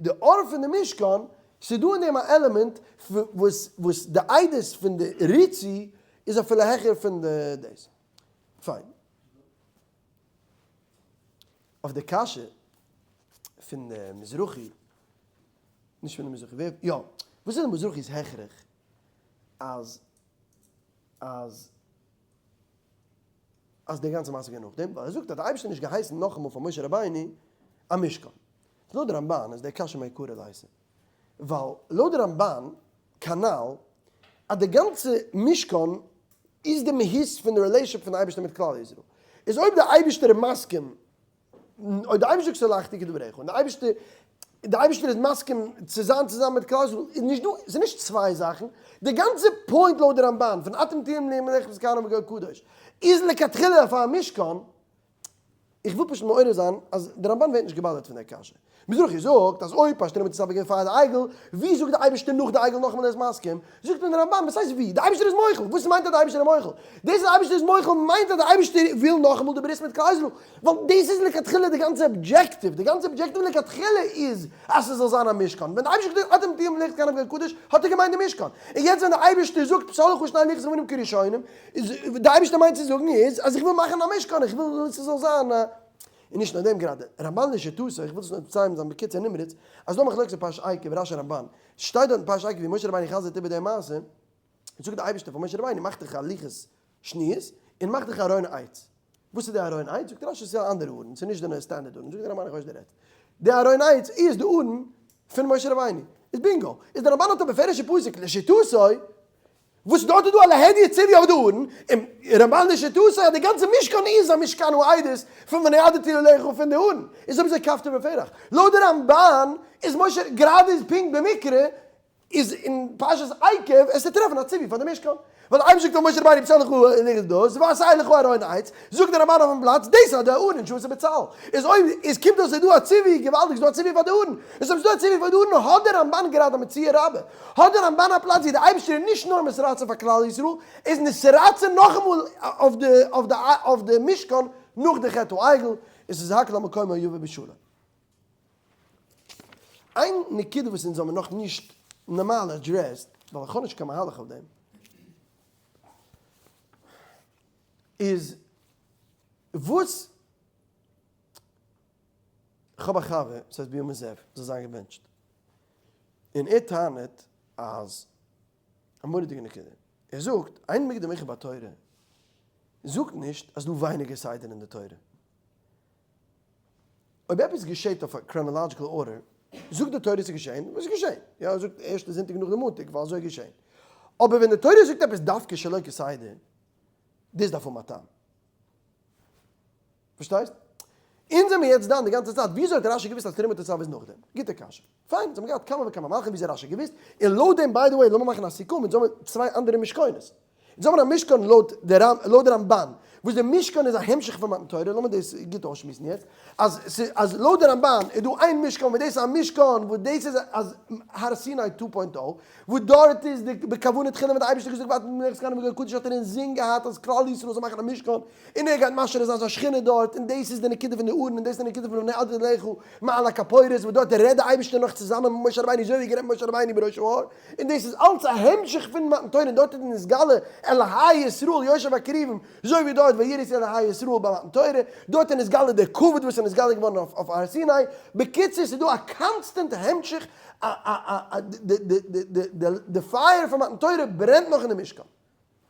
די אור פון די משכן, ס'איז דא אין דעם א עלעמענט וואס וואס די עדות פון די ריצי איז אפילו העכער פון די דאס. פיין. אויף די קשיא פון די מזרחי, נישט פון די מזרחי, ווער, יא, וואס איז די מזרחי'ס הכרח אז אז אז די גאנצע מעשה געווען נאכדעם, ווייל ער זאגט אז די אייבערשטער האט נישט געהייסן נאכאמאל פאר משה רבינו א משכן. לויט די רמב"ן איז די קשיא מעיקרא ליתא, ווייל לויט די רמב"ן כנ"ל אז די גאנצע משכן איז די מהות פון די relationship פון די אייבערשטער מיט כלל ישראל, איז אויב די אייבערשטער איז מסכים אויב די אייבערשטער זאגט סלחתי כדבריך און די אייבערשטער די אייבערשטער איז מסכים צו זיין צוזאמען מיט כלל ישראל איז נישט דא ס'איז נישט צוויי זאכן די גאנצע point לויט די רמב"ן פון אתם תהיו לי ממלכת כהנים וגוי קדוש איז לכתחילה פאר א משכן. איך וויל פשוט מעורר זיין אז די רמב"ן ווערט נישט געבאדערט פון דער קשיא. מזרחי זאגט אז אויב פשטים מיט סבא געווען פאר די עגל, ווי זאגט די אייבערשטער נאך די עגל נאכאמאל ער איז מסכים? זאגט אים די רמב"ן, וואס הייסט ווי? די אייבערשטער איז מוחל! וואס מיינט אז די אייבערשטער איז מוחל? דאס אז די אייבערשטער איז מוחל מיינט אז די אייבערשטער וויל נאכאמאל די ברית מיט כלל ישראל, ווייל דאס איז לכתחילה די גאנצע objective, די גאנצע objective לכתחילה איז אז ס'זאל זיין א משכן, ווען די אייבערשטער האט געזאגט אתם תהיו ממלכת כהנים וגוי קדוש האט ער געמיינט די משכן, און יעצט ווען די אייבערשטער זאגט פסל לך שני לוחות אבנים כראשונים, איז די אייבערשטער מיינט צו זאגן איז אז איך וויל מאכן א משכן, איך וויל ס'זאל זיין א. און נישט נאר דעם גראדע, רמבן לשיטתו, איך וויל דאס נאר מסיים זיין בקיצור נמרץ, אז דא מחלוקת אין פרשת עקב, רשי רמבן, שטייט דארט אין פרשת עקב ווי משה רבינו חזר'ט איבער די מעשה, זאגט די אייבערשטער פאר משה רבינו מאך דיך א לוחות שניות און מאך דיך ארון עץ, וואס איז די ארון עץ? זאגט רשי ס'איז א אנדערע ארון, ס'איז נישט די standard ארון, זאגט די רמבן איך ווייס נישט די רעדסט, די ארון עץ איז די ארון פון משה רבינו, איז bingo, איז די רמבן האט א בפירוש'ע פסוק לשיטתו, וואס דארט איז דא א להדיא ציווי אויף די ארון, און רמבן לשיטתו אז די גאנצע משכן איז א משכן העדות פון ונועדתי לך פון די ארון, איז אויב אזוי כפתור ופרח, לויט די רמבן איז משה גראדע איז פונקט במקרה איז אין פרשת עקב עס צו טרעפן א ציווי פאר די משכן, ווייל די אייבערשטער זאגט פאר משה רבינו בצל לך ליכט דאס ועשה לך ארון עץ, זאגט דער רמבן אויפן פלאץ דאס איז די ארון שהיתה בצל, איז אויב איז קומט אויס איז דא א ציווי געוואלדיג איז דא א ציווי פאר די ארון, איז אויב איז דא א ציווי פאר די ארון האט דער רמבן גראדע א מציאה רבה, האט דער רמבן א פלאץ ווי די אייבערשטער איז נישט נאר מתרצה פאר כלל ישראל, איז נתרצה נאכאמאל אויף די אויף די אויף די משכן נאך די חטא העגל, און ס'איז הכל על מקומו יבא בשלום. איין נקודה וואס אונז האבן נאך נישט נארמאל addressed, ווייל איך האב נישט קיין מהלך אויף דעם, איז וואס כ'האב א חבר וואס הייסט בנימין זאב, זאל זיין געבענטשט, און ער טענה'ט אז, א מורא'דיגע נקודה, ער זאגט, אין מוקדם ומאוחר בתורה זאגט נישט אז דא ווייניגער סדר אין די תורה. אויב עפעס געשעט אויף א chronological order, זאגט די תורה ס'איז געשען, וואס איז געשען? יא, זאגט ערשטע זונטאג נאך די מאנטאג, ווייל אזוי איז געשען. אבער ווען די תורה זאגט עפעס דווקא שלא כסדר, דאס דארף האבן א טעם. פארשטייסט? אונז זעמיר יעצט דן די גאנצע צייט, וויאזוי האט רשי געוואוסט אז תרומה תצוה איז נאכדעם? גוטע קשיא. פיין, אונז האבן געהאט כמה וכמה מהלכים וויאזוי רשי געוואוסט, און לויט דעם by the way, לאמיר מאכן א סיכום, אונז האבן צוויי אנדערע משכונות. אונז האבן א משכן לויט די לויט די רמבן, וואס די משכן איז א המשך פון מתן תורה, לאמיר דאס גוט אויסשמועסן יעצט, אז אז לויט די רמבן איז דא איין משכן וואס דאס איז א משכן וואס דאס איז אז הר סיני two point o, וואס דארט איז די בכוונה תחילה ווען די אייבערשטער האט געזאגט ואתם מלך זקנים וגוי קדוש האט ער אינזין געהאט אז כלל ישראל זאל מאכן א משכן, און ער גייט משרה זיין זיין שכינה דארט, און דאס איז די נקודה פון די ארון, און דאס איז די נקודה פון ונועדתי לך מעל הכפורת, וואס דארט רעדט די אייבערשטער נאך צוזאמען מיט משה רבינו אזוי ווי גערעדט מיט משה רבינו בראש ההר, און דאס איז אלץ א המשך פון מתן תורה, און דארט איז נתגלה אלהי ישראל יושב הכרובים, אזוי ווי דארט ויראו את אלהי ישראל ביי מתן תורה, דארט איז נתגלה דער כבוד וואס איז נתגלה געווארן אויף הר סיני, בקיצור ס'איז דא א constant המשך, די פייער פון מתן תורה ברענט נאך אין די משכן.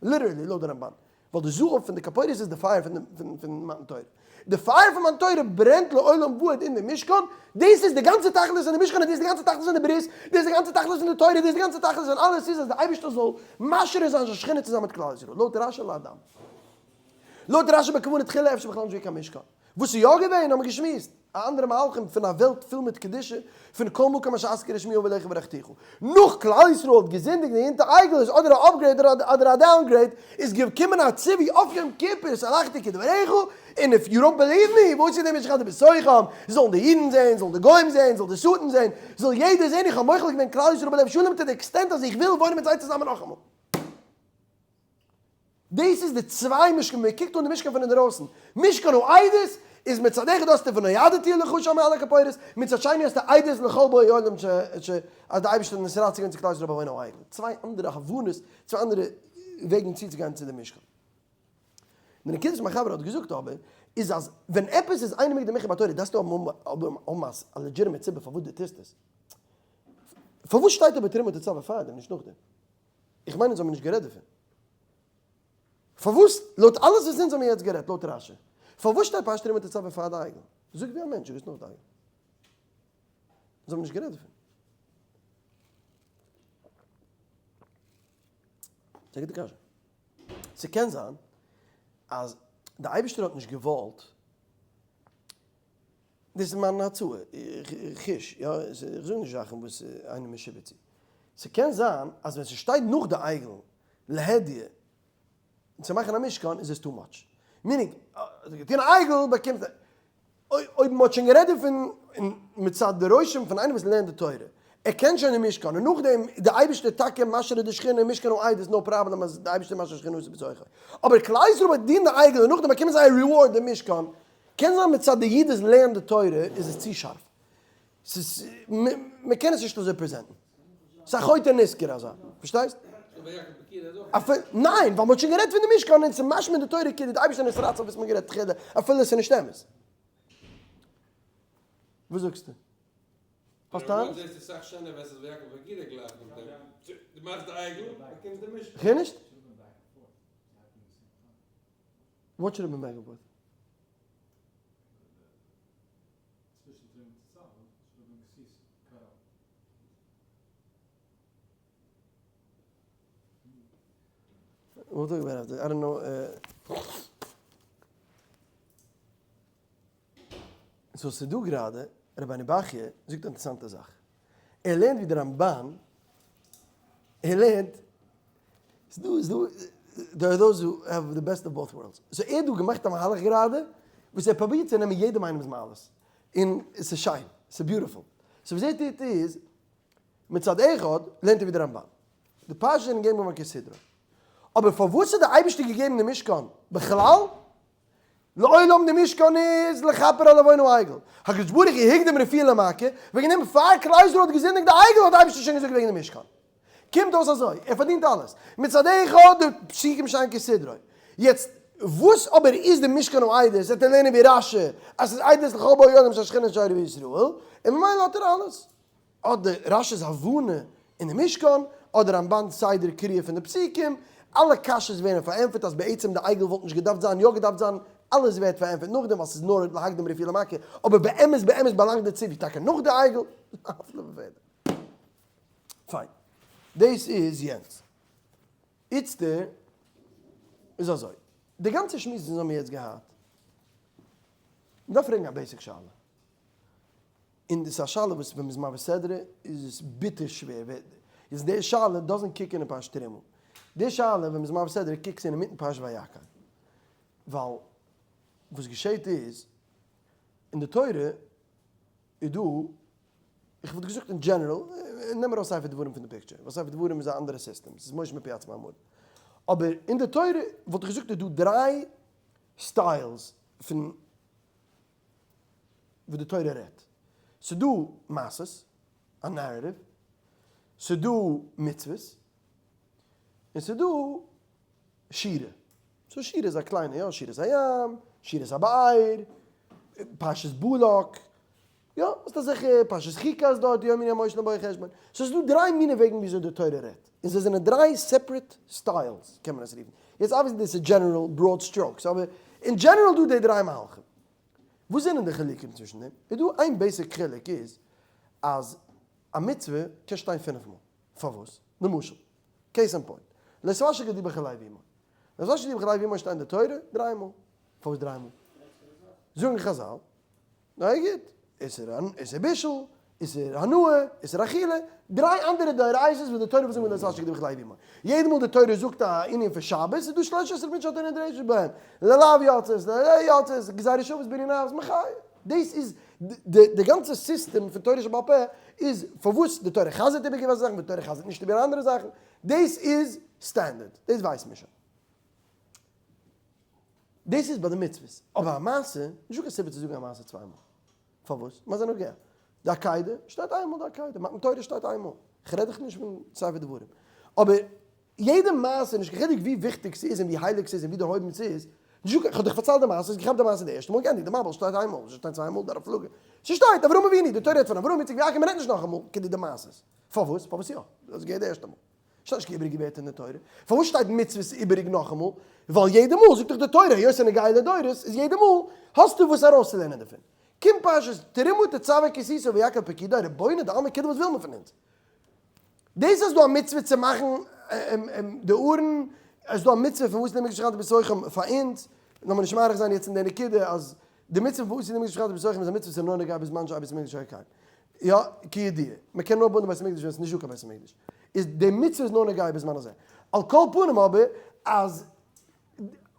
literally לויט די רמבן, ווייל די זוהר פון די כפורת איז די פייער פון מתן תורה. די פייער פון מתן תורה ברענט לעולם ועד אין די משכן, דאס איז די גאנצע תכלית פון די משכן, דאס איז די גאנצע תכלית פון די ברית, דאס איז די גאנצע תכלית פון די תורה, דאס איז די גאנצע תכלית פון אלעס איז אז די אייבערשטער זאל משרה זיין זיין שכינה צוזאמען מיט כלל ישראל, לויט רשי לאדם. לויט רשי בכוונה תחילה אפשר בכלל נישט געווען קיין משכן. וואס איז יא געווען האבן מיר געשמועסט, א אנדערע מהלכים פון א וועלט פול מיט קדושה, פון כל מקום אשר אזכיר את שמי אבוא אליך וברכתיך. נאך כלל ישראל האט געזינדיגט און אונטער עגל איז אדער א upgrade אדער א downgrade, איז געקומען א ציווי אויף יום כיפור סלחתי כדבריך, און if you don't believe me, וואס איז דער משכן בתוכם, זאלן די אידן זען, זאלן די גוים זען, זאל די שטן זען, זאל יעדער זען איך האב מוחל געווען כלל ישראל בלב שלם to the extent אז איך וויל וואוינען מיט זיי צוזאמען נאכאמאל. דאס איז די צוויי משכן, מען קוקט אן די משכן פון אינדערויסן, משכן העדות איז מצד אחד האסטו ונועדתי לך שם מעל הכפורת, מצד שני האסטו עדות לכל באי עולם ש ש אז די אייבערשטער איז נתרצה געווען צו כלל ישראל בעוון העגל, צוויי אנדערע הבנות, צוויי אנדערע וועגן צוצוגיין צו די משכן. די נקודה וואס מיין חבר האט געזאגט אבער, איז אז ווען עפעס איז אין מוקדם ומאוחר בתורה דארפסטו האבן א legitimate סיבה פארוואס דו טוסט עס. פארוואס שטייט אבער תרומה תצוה פארדעם נישט נאכדעם? איך מיין אונז האבן נישט גערעדט דערפון. פארוואס, לויט אלעס וואס אונז האבן יעצט גערעדט, לויט רשי, פארוואס שטייט פרשת תרומה תצוה פאר די עגל? זאג ווי א מענטש, זאג עס נאך די עגל. אונז האבן נישט גערעדט דערפון. ס'איז א גוטע קשיא. ס'קען זיין אז די אייבערשטער האט נישט געוואלט, דאס איז מיין הצעה, חוש, יא, איך זאג נישט זאכן וואס איינער משועבד צו. ס'קען זיין אז ווען ס'שטייט נאך די עגל להדיא צו מאכן א משכן איז עס too much. meaning, געטון א עגל באקומט, אויב מ'האט שוין גערעדט דערפון מצד די רושם פון איינער וואס לערנט די תורה, ער קען שוין די משכן, און נאכדעם איז די אייבערשטער טאקע משרה די שכינה אין משכן העדות איז no problem אז די אייבערשטער משרה שכינה איז בתוכו. אבער כלל ישראל באדינט די עגל און נאכדעם באקומען זיי א reward די משכן, קען זיין מצד די איד וואס לערנט די תורה איז עס צו שארף. ס'איז, מען קען עס נישט אזוי present ן. ס'איז א חוטא נשכר אזא. פארשטייסט? ניין, ווייל מ'האט שוין גערעדט פון די משכן און ס'איז משמע אין די תורה כאילו די אייבערשטער איז נתרצה אויף וואס מ'האט גערעדט תחילה, אפילו עס איז נישט אמת. וואס זאגסטו? האסט טענות? זעסט אסאך שענער ווען ס'איז ויקהל פקודי גלייך נאך דעם. דו מאכסט די עגל, באקומסט די משכן. כ'הער נישט. What should have been back and forth? We'll talk about it after. I don't know. So ס'דא גראדע, רבינו בחי' זאגט א אינטערעסאנטע זאך. ער לערנט ווי די רמבן, ער לערנט, ס'דא, ס'דא, there are those who have the best of both worlds. So ער האט דא געמאכט א מהלך גראדע, וואס ער פרובירט צו נעמען יעדעם איינעמ'ס מעלות. און ס'איז שיין, ס'איז beautiful. So וואס ער טוט איז, מצד אחד לערנט ער ווי די רמבן. די פרשה זענען געגעבן געווארן כסדרן. אבער פארוואס האט דער אייבערשטער געגעבן די משכן בכלל? לעולם די משכן איז לכפר על עוון העגל. הקדוש ברוך הוא הקדים רפואה למכה, וועגן דעם פאר כלל ישראל האט געזינדיגט די עגל האט די אייבערשטער שוין געזאגט וועגן די משכן. קומט אויס אזוי, ער פארדינט אלעס. מצד אחד די פסוקים שטייען כסדרו. יעצט וואס אבער איז די משכן העדות, וועט ער לערנען ווי רשי אז ס'איז עדות לכל באי עולם שהשכינה שורה בישראל, און ממילא האט ער אלעס. אדער רש"י'ס הבנה אין די משכן, אדער רמבן'ס סדר קריאה פון די פסוקים, אלע קשיות ווערן פארענטפערט אז בעצם די עגל וואלט נישט געדארפט זיין, יא געדארפט זיין, אלעס ווערט פארענטפערט נאכדעם ווייל ס'איז נאר להקדים רפואה למכה, אבער באמת באמת באלאנגט די ציווי טאקע נאך די עגל. הפלא ופלא. פיין. דאס איז יענץ. איצטער איז אזוי. די גאנצע שמועס וואס אונז האבן יעצט געהאט, מ'דארף פרעגן א basic שאלה. און דאס איז א שאלה וואס ווען מ'איז מעביר סדרה איז עס ביטער שווער, איז די שאלה doesn't kick in אין פרשת תרומה, די שאלה ווען מ'איז מעביר סדרה kicks אין אינמיטן פרשת ויקהל, ווייל וואס געשעהט איז, אין די תורה איז דא, איך וואלט געזאגט אין general, נעם ארויס ספר דברים פון די picture, ווייל ספר דברים איז א אנדערע סיסטעם, ס'איז משה מפי עצמו אמר, אבער אין די תורה וואלט איך געזאגט איז דא דריי styles פון וואס די תורה רעדט. ס'דא מעשות, א narrative, ס'דא מצוות, און ס'דא שירה. so שירה איז א קליינע, יא, שירת הים, שירת הבאר, פרשת בלק, יא, האסט אזעלכע, פרשת חוקת איז דארט, יום יום משה לבוא חשבון. so ס'דא דריי מיני וועגן וויאזוי די תורה רעדט, און זיי זענען דריי separate styles קען מען עס רופן. יעצט obviously דאס איז general broad strokes, אבער אין general דא די דריי מהלכים. וואס זענען די חילוקים צווישן דעם? איז דא איין basic חילוק איז אז א מצוה קען שטיין פינף מאל. פארוואס? למשל, case in point, לא תשק גדי בחלב אמו. לא תשק גדי בחלב אמו שטייט אין די תורה דריי מאל. פארוואס דריי מאל? זאגן חזל, נו גוט, איסור בישול, איסור הנאה, איסור אכילה, דריי אנדערע דאורייתא'ס וואס די תורה וויל זאגן מיט לא תשק גדי בחלב אמו. יעדע מאל די תורה זאגט א ענין פון שבת איז דא שלש עשרה מצוות שהתורה נדרשת בהן, ללאו יוצאת, לרע יוצאת, גזירה שבת בנין אבות, מחיה. דאס איז די גאנצע סיסטעם פון תורה שבעל פה איז פארוואס די תורה חזר'ט איבער געוויסע זאכן, די תורה חזר'ט נישט איבער אנדערע זאכן, דאס איז standard, דאס ווייסן מיר שוין. דאס איז ביי די מצוות, אבער א מעשה, נישטא קיין סיבה צו זאגן א מעשה צוויי מאל. פארוואס? מה זה נוגע? די עקידה שטייט איינמאל די עקידה, מתן תורה שטייט איינמאל, כ'רעד דאך נישט פון ספר דברים. אבער יעדע מעשה, נישט קיין חילוק ווי וויכטיג ס'איז און ווי הייליג ס'איז און ווי דערהויבן ס'איז, נישט דא, כ'האב דיך פארציילט די מעשה, האסט געכאפט די מעשה די ערשטע מאל, געענדיגט, די מבול שטייט איינמאל, ס'שטייט צוויי מאל, דור הפלגה, ס'שטייט אברהם אבינו, די תורה רעדט פון אברהם, יצחק ויעקב, מ'רעדט נישט נאכאמאל כדי די מעשות. פארוואס? פארוואס יא? דאס געהערט די ערשטע מאל. שטייט נישט קיין איבעריגע ווערטער אין די תורה. פארוואס שטייט מצוות איבעריג נאכאמאל? ווייל יעדע מאל זאגט דאך די תורה היות ס'איז נוגע לדורות איז יעדע מאל האסטו וואס ארויסצולערנען דערפון. קומט פרשת תרומה תצוה כי תשא ויקהל פקודי, רבונו דעלמא כולא וואס וויל מען פון אונז? דאס אז דא א מצוה צו מאכן די ארון, איז דא א מצוה פון ועשו לי מקדש ושכנתי בתוכם פאר אונז, לאמיר נישט מאריך זיין יעצט אין די נקודה אז די מצוה פון ועשו לי מקדש ושכנתי בתוכם איז א מצוה וואס איז נאר נוגע בזמן שאין בית המקדש קיים. יא, כידוע, מען קען נאר בויען די בית המקדש ווען עס איז נישט דא קיין בית המקדש. איז די מצוה איז נאר נוגע בזמן הזה. על כל פנים אבער, אז,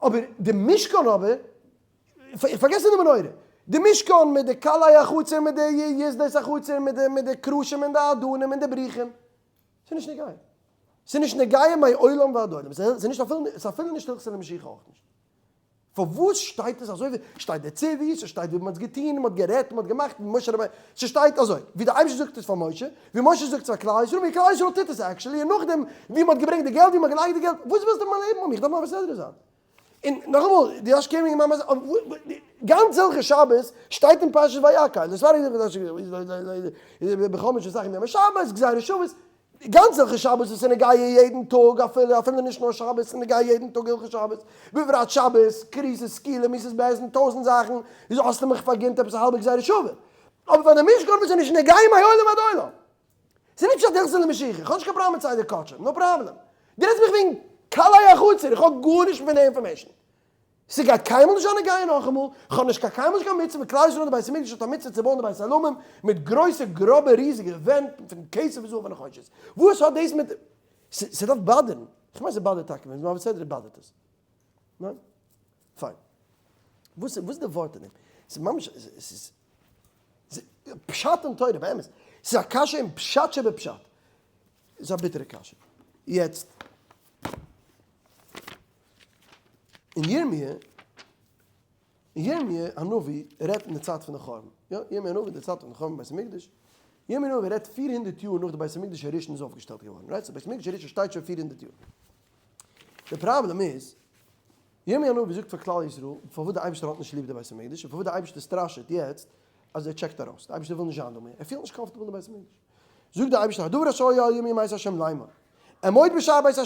אבער די משכן אבער, איך פארגעס נישט די מנורה, די משכן מיט די קלעי החצר מיט די יתדות החצר מיט די מיט די קרשים און די אדנים און די בריחים, ס'איז נישט נוגע. ס'איז נישט נוגע מעולם ועד עולם. ס'איז נישט אפילו, ס'איז אפילו נישט הלכתא למשיחא אויך נישט. פארוואס שטייט עס אזוי ווי שטייט די ציווי, ס'שטייט ווי מ'האט עס געטון, מ'האט גערעדט, מ'האט געמאכט, משה רבינו, ס'שטייט אזוי ווי די אייבערשטער זאגט עס פאר משה, ווי משה זאגט עס פאר כלל ישראל, ווי כלל ישראל טוט עס actually, און נאכדעם ווי מ'האט געברענגט די געלט, ווי מ'האט געלייגט די געלט, וואס ווילסטו פון מיין לעבן האבן, איך דארף מעביר סדרה זיין. און נאכאמאל, די האסט קעמינג ממש, גאנץ הלכות שבת שטייט אין פרשת ויקהל, דאס פאר בכל משפחתכם יום השבת, גזירה שוות, גאנץ הלכות שבת וואס איז נוגע יעדן טאג, אפילו אפילו נישט נאר שבת, איז נוגע יעדן טאג הלכות שבת, בפרט שבת, כריתות, סקילה, מיתות בית דין, טויזנט זאכן, וויאזוי האסטו מיך פארגינט עפעס א האלבע גזירה שוה? אבער פאר די משכן וואס איז נישט נוגע מעולם ועד עולם. ס'איז נישט פשט הלכתא למשיחא, איך האב נישט קיין פראבלעם מיט סדר קדשים, no problem. דו רעדסט מיך וועגן קלעי החצר, איך האב גארנישט פון די information. ס'גייט קיינמאל נישט זיין נוגע נאכאמאל, כ'האב נישט קיין קיינמאל נישט קיין מצוה, כלל ישראל אין די בית המקדש האט א מצוה צו בויען די בית עולמים מיט גרויסע גראבע ריזיגע ווענט פון כסף וזהב ונחושת. וואס האט דאס מיט. ס'דארף באדערן. כ'מיין ס'באדערט טאקע, ווען מ'איז מעביר סדרה באדערט עס. ניין? פיין. וואס איז די ווארט אין דעם? ס'איז ממש, ס'איז פשט אין תורה, באמת. ס'איז א קשיא אין פשט שבפשט. ס'איז א ביטערע קשיא. יעצט, אין ירמי', ירמי' הנביא רעדט אין די צייט פון די חורבן. יא, ירמי' הנביא אין די צייט פון די חורבן בית המקדש. ירמי' הנביא רעדט 400 יאר נאך די בית המקדש הראשון איז אויפגעשטעלט געווארן. right? so בית המקדש הראשון שטייט שוין 400 יאר. די פראבלעם איז, ירמי' הנביא זאגט פאר כלל ישראל פארוואס די אייבערשטער האט נישט ליב די בית המקדש און פארוואס די אייבערשטער סטראשעט יעצט אז ער טשעקט ארויס, די אייבערשטער וויל נישט זיין דא מער, ער פילט נישט comfortable אין די בית המקדש. זאגט די אייבערשטער הדבר אשר היה אל ירמי' מאת ה' לאמר, עמוד בשער בית ה',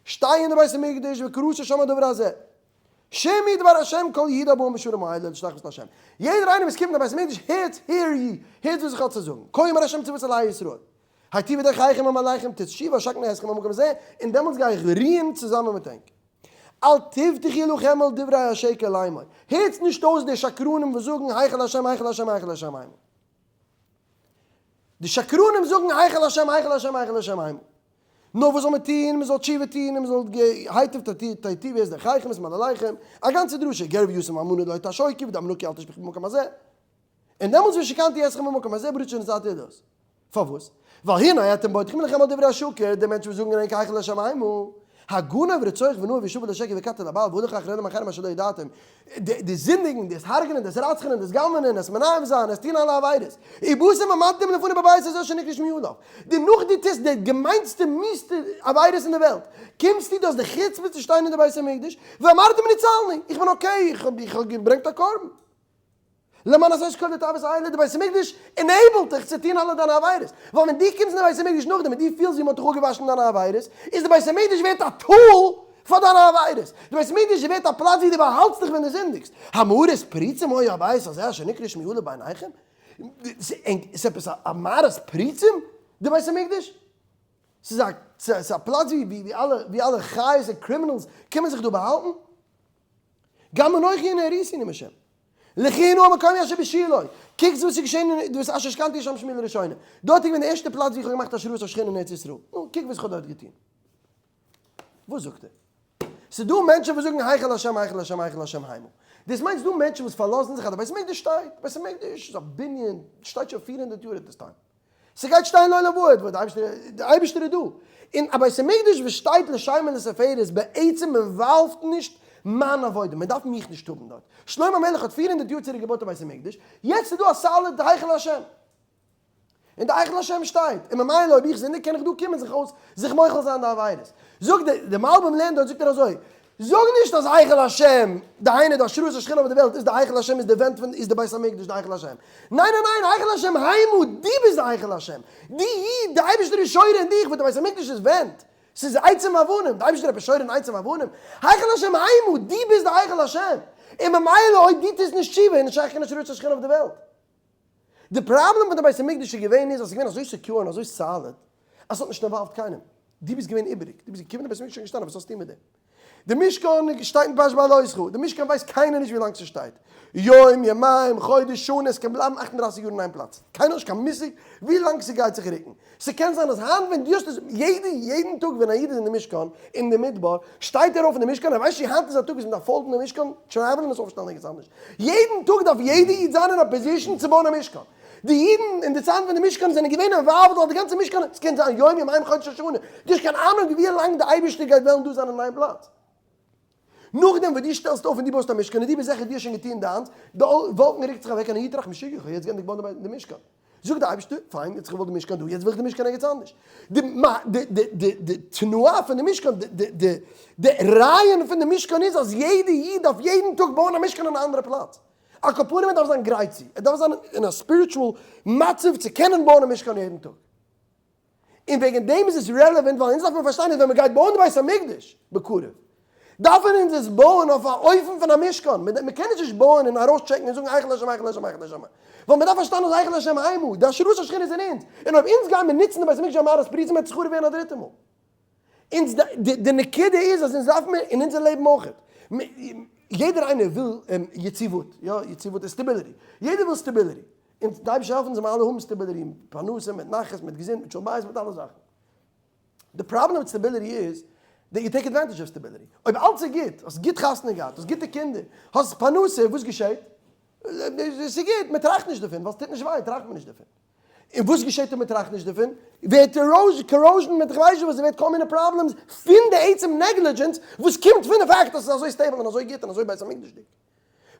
שטיי אין די בית המקדש וקראת שם הדבר הזה, שמעו דבר ה' כל יהודה הבאים בשערים האלה להשתחוות לה', יעדער איינער וואס קומט אין די בית המקדש הערט, hear ye, הערט וואס איך האב צו זאגן, כה אמר ה' צבאות אלהי ישראל, היטיבו דרכיכם ומעלליכם תשובה ואשכנה אתכם במקום הזה, און דעמאלטס גיי איך רוען צוזאמען מיט ענק. אל תבטחו לכם על דברי השקר לאמר, הערטס נישט אויס די שקרנים וואס זאגן היכל השם היכל השם היכל השם המה. די שקרנים זאגן היכל השם היכל השם היכל השם המה. נאר וואס זאל מען טון? מען זאל תשובה טון און מען זאל היטב תיטיבו את דרכיכם את מעלליכם, א גאנצע דרשה, גר ויתום ואלמנה לא תעשוקו ודם נקי אל תשפכו במקום הזה. און דעמאלטס ושכנתי אתכם במקום הזה ברצון נתתי דאס. פארוואס? ווייל הנה אתם בוטחים לכם על דברי השקר, די מענטשן וואס זאגן ענק היכל השם המה, הגנב רצוח ונאף וישבע לשקר וקטר לבעל והלך אחרי אלהים אחרים אשר לא ידעתם, די זינדיגן, דאס הרג'נען, דאס רצח'נען, דאס גנב'נען, עס מנאף זיין, עס טון אלע עבירות, ובאתם ועמדתם לפני בבית הזה אשר נקרא שמי עליו, די נאך דו טוסט די געמיינסטע מיאוס'טע עבירות אין די וועלט, קומסטו דו האסט די חוצפה צו שטיין אין די בית המקדש, ואמרתם ניצלנו, איך בין okay, איך האב געברענגט א קרבן. למען עשות כל תאוות האלה, די בית המקדש enable ט דיך צו טון אלע דיינע עבירות, ווייל ווען דו קומסט אין די בית המקדש נאכדעם און דו פילסט ווי מען האט דיך אפגעוואשן דיינע עבירות, איז די בית המקדש ווערט א tool פאר דיינע עבירות, די בית המקדש ווערט א פלאץ ווי דו באהאלטסט דיך ווען דו זינדיגסט, המערת פריצים היה הבית הזה אשר נקרא שמי עליו בעיניכם? ס'איז עפעס א מערת פריצים די בית המקדש? ס'איז א פלאץ ווי אלע חיות און criminals קומען זיך דא באהאלטן? גם אנכי הנה הריתי נאום השם. לכו הנה המקום אשר בשילה. קוקטס וואס איז געשען אין דאס אשר שכנתי שם שמי לראשונה. דארט איז געווען די ערשטע פלאץ ווי איך האב געמאכט השראת השכינה אין ארץ ישראל. נו, קוק וואס איך האב דארט געטון. וואס זאגט ער? ס'איז דא מענטשן וואס זאגן היכל השם היכל השם היכל השם המה. דאס מיינט ס'איז דא מענטשן וואס פארלאזן זיך אז די בית המקדש שטייט. בית המקדש איז א בנין, שטייט שוין 400 יאר at this time. ס'גייט שטיין לעולם ועד, ווייל די אייבערשטער איז דא. און א בית המקדש וואס שטייט לשם ולתפארת בעצם involve ט נישט מיין עבודה, מען דארף מיך נישט האבן דארט. שלמה המלך האט 400 יאר צוריק געבויט א בית המקדש, יעצט איז דא א solid היכל השם. און די היכל השם שטייט, און ממילא אויב איך זינדיג קען איך דא קומען זיך אויס זיך מוחל זיין די עבירות. זאגט די מלבים לערנט דארט זאגט ער אזוי, זאג נישט אז היכל השם, דהיינו די השראת השכינה אויף די וועלט איז די היכל השם איז די ווענט פון איז די בית המקדש די היכל השם. ניין ניין ניין היכל השם המה דו ביסט די היכל השם. דו איד, די אייבערשטער איז שורה אין דיך וואס די בית המקדש איז ווענט. ס'איז עצים ואבנים, די אייבערשטער עפעס שורה אין עצים ואבנים. היכל השם המה, דו ביסט די היכל השם. און ממילא אויב דו טוסט נישט תשובה איז נישט שייך קיין השראת השכינה אויף די וועלט. די פראבלעם פון די בית המקדש איז געווען איז אז ס'איז געווען אזוי secure און אזוי solid אז ס'האט נישט involved קיינעם. דו ביסט געווען איבעריג, דו ביסט געקומען די בית המקדש איז שוין געשטאנען, וואס האסטו מיט דעם? די משכן שטייט אין פרשת בהעלותך, די משכן ווייסט קיינער נישט ווי לאנג ס'שטייט, יום, יומיים, חודש, שנה, עס קען בלייבן 38 יאר אין איין פלאץ, קיינער האט נישט קיין מושג ווי לאנג ס'גייט זיך רוקן, ס'קען זיין אז היינט ווען דו האסט עס, יעדע יעדן טאג ווען א איד איז אין די משכן, אין די מדבר, שטייט ער אויף אין די משכן, ער ווייסט שוין היינט איז א טאג וואס מ'דארף fold ן די משכן, travel ן און עס אויפשטעלן ערגעץ אנדערש, יעדן טאג דארף יעדע איד זיין אין א position צו בויען א משכן. די אידן אין די צייטן פון די משכן זענען געווען involved ווייל די גאנצע משכן, עס קען זיין יום יומיים חודש או שנה, דו האסט קיין אהנונג ווי לאנג די אייבערשטער גייט וועלן דא זיין אין איין פלאץ. נאכדעם וואס דו שטעלסט אויף און דו בויסט א משכן און דו ביסט זיכער דו האסט שוין געטון דיינס, די וואלקן רוקט זיך אוועק און א איד טראכט משוגע איך האב יעצט געענדיגט בויען די משכן. זאגט די אייבערשטער, פיין, יעצט איך וויל די משכן דא, יעצט וויל איך די משכן ערגעץ אנדערש. די די די די די תנועה פון די משכן, די די די די רעיון פון די משכן איז אז יעדע איד דארף יעדן טאג בויען א משכן אין א אנדערע פלאץ. על כל פנים ער דארף זיין גרייט צו, ער דארף זיין אין א spiritual מצב צו קענען בויען א משכן יעדן טאג. און וועגן דעם איז עס relevant, ווייל אונז דארף מען פארשטיין אז ווען מען גייט בויען די בית המקדש בקרוב, דארפן אונז עס בויען אויף א אופן פון א משכן, מען קען עס נישט בויען און ארויסטשעקן און זאגן היכל השם היכל השם היכל השם, ווייל מען דארף פארשטיין אז היכל השם המה, די השראת השכינה איז אין אונז, און אויב אונז גייען מיר נוצן די בית המקדש א מערת פריצים וועט עס חרוב ווערן א דריטע מאל. אונז די נקודה איז אז אונז דארף מיר אין אונזער לעבן אויך, יעדער איינער וויל יציבות, יא יציבות איז stability, יעדער וויל stability, און די אייבערשטער העלפן זאל מיר אלע האבן stability מיט פרנסה, מיט נחת, מיט געזונט, מיט שלום בית, מיט אלע זאכן. די פראבלעם מיט stability איז that you take advantage of stability. אויב אלץ איז גוט, האסט גוט חתונה געהאט, האסט גוטע קינדער, האסט פרנסה, וואס געשעט? ס'איז גוט, מען טראכט נישט דערפון, ווייל ס'טוט נישט וויי טראכט מען נישט דערפון. און וואס געשעט אויב מען טראכט נישט דערפון? ווערט corrosion מיט כ'ווייס נישט וואס, ס'ווערט כל מיני problems פון די עצם negligence וואס קומט פון די פאקט אז ס'איז אזוי stable און אזוי גוט און אזוי בית המקדש'דיג.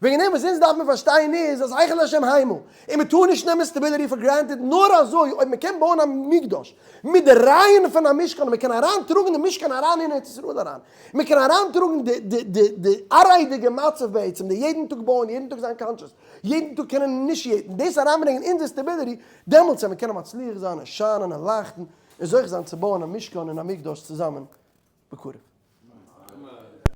וועגן דעם וואס אונז דארף מען פארשטיין איז אז היכל השם המה, און מען טאר נישט נעמען stability for granted, נאר אזוי אויב מען קען בויען א מקדש מיט די רעיון פון א משכן און מען קען אריין טראגן די משכן אריין אין ארץ ישראל אריין, מען קען אריין טראגן די די די די עראי'דיגע מצב בעצם, די יעדן טאג בויען, יעדן טאג זיין conscious, יעדן טאג קענען initiate ן, דאס אריינברענגען אין די stability, דעמאלטס וועט מען קענען מצליח זיין און שיינען און לייכטן און זוכה זיין צו בויען א משכן און א מקדש צוזאמען בקרוב.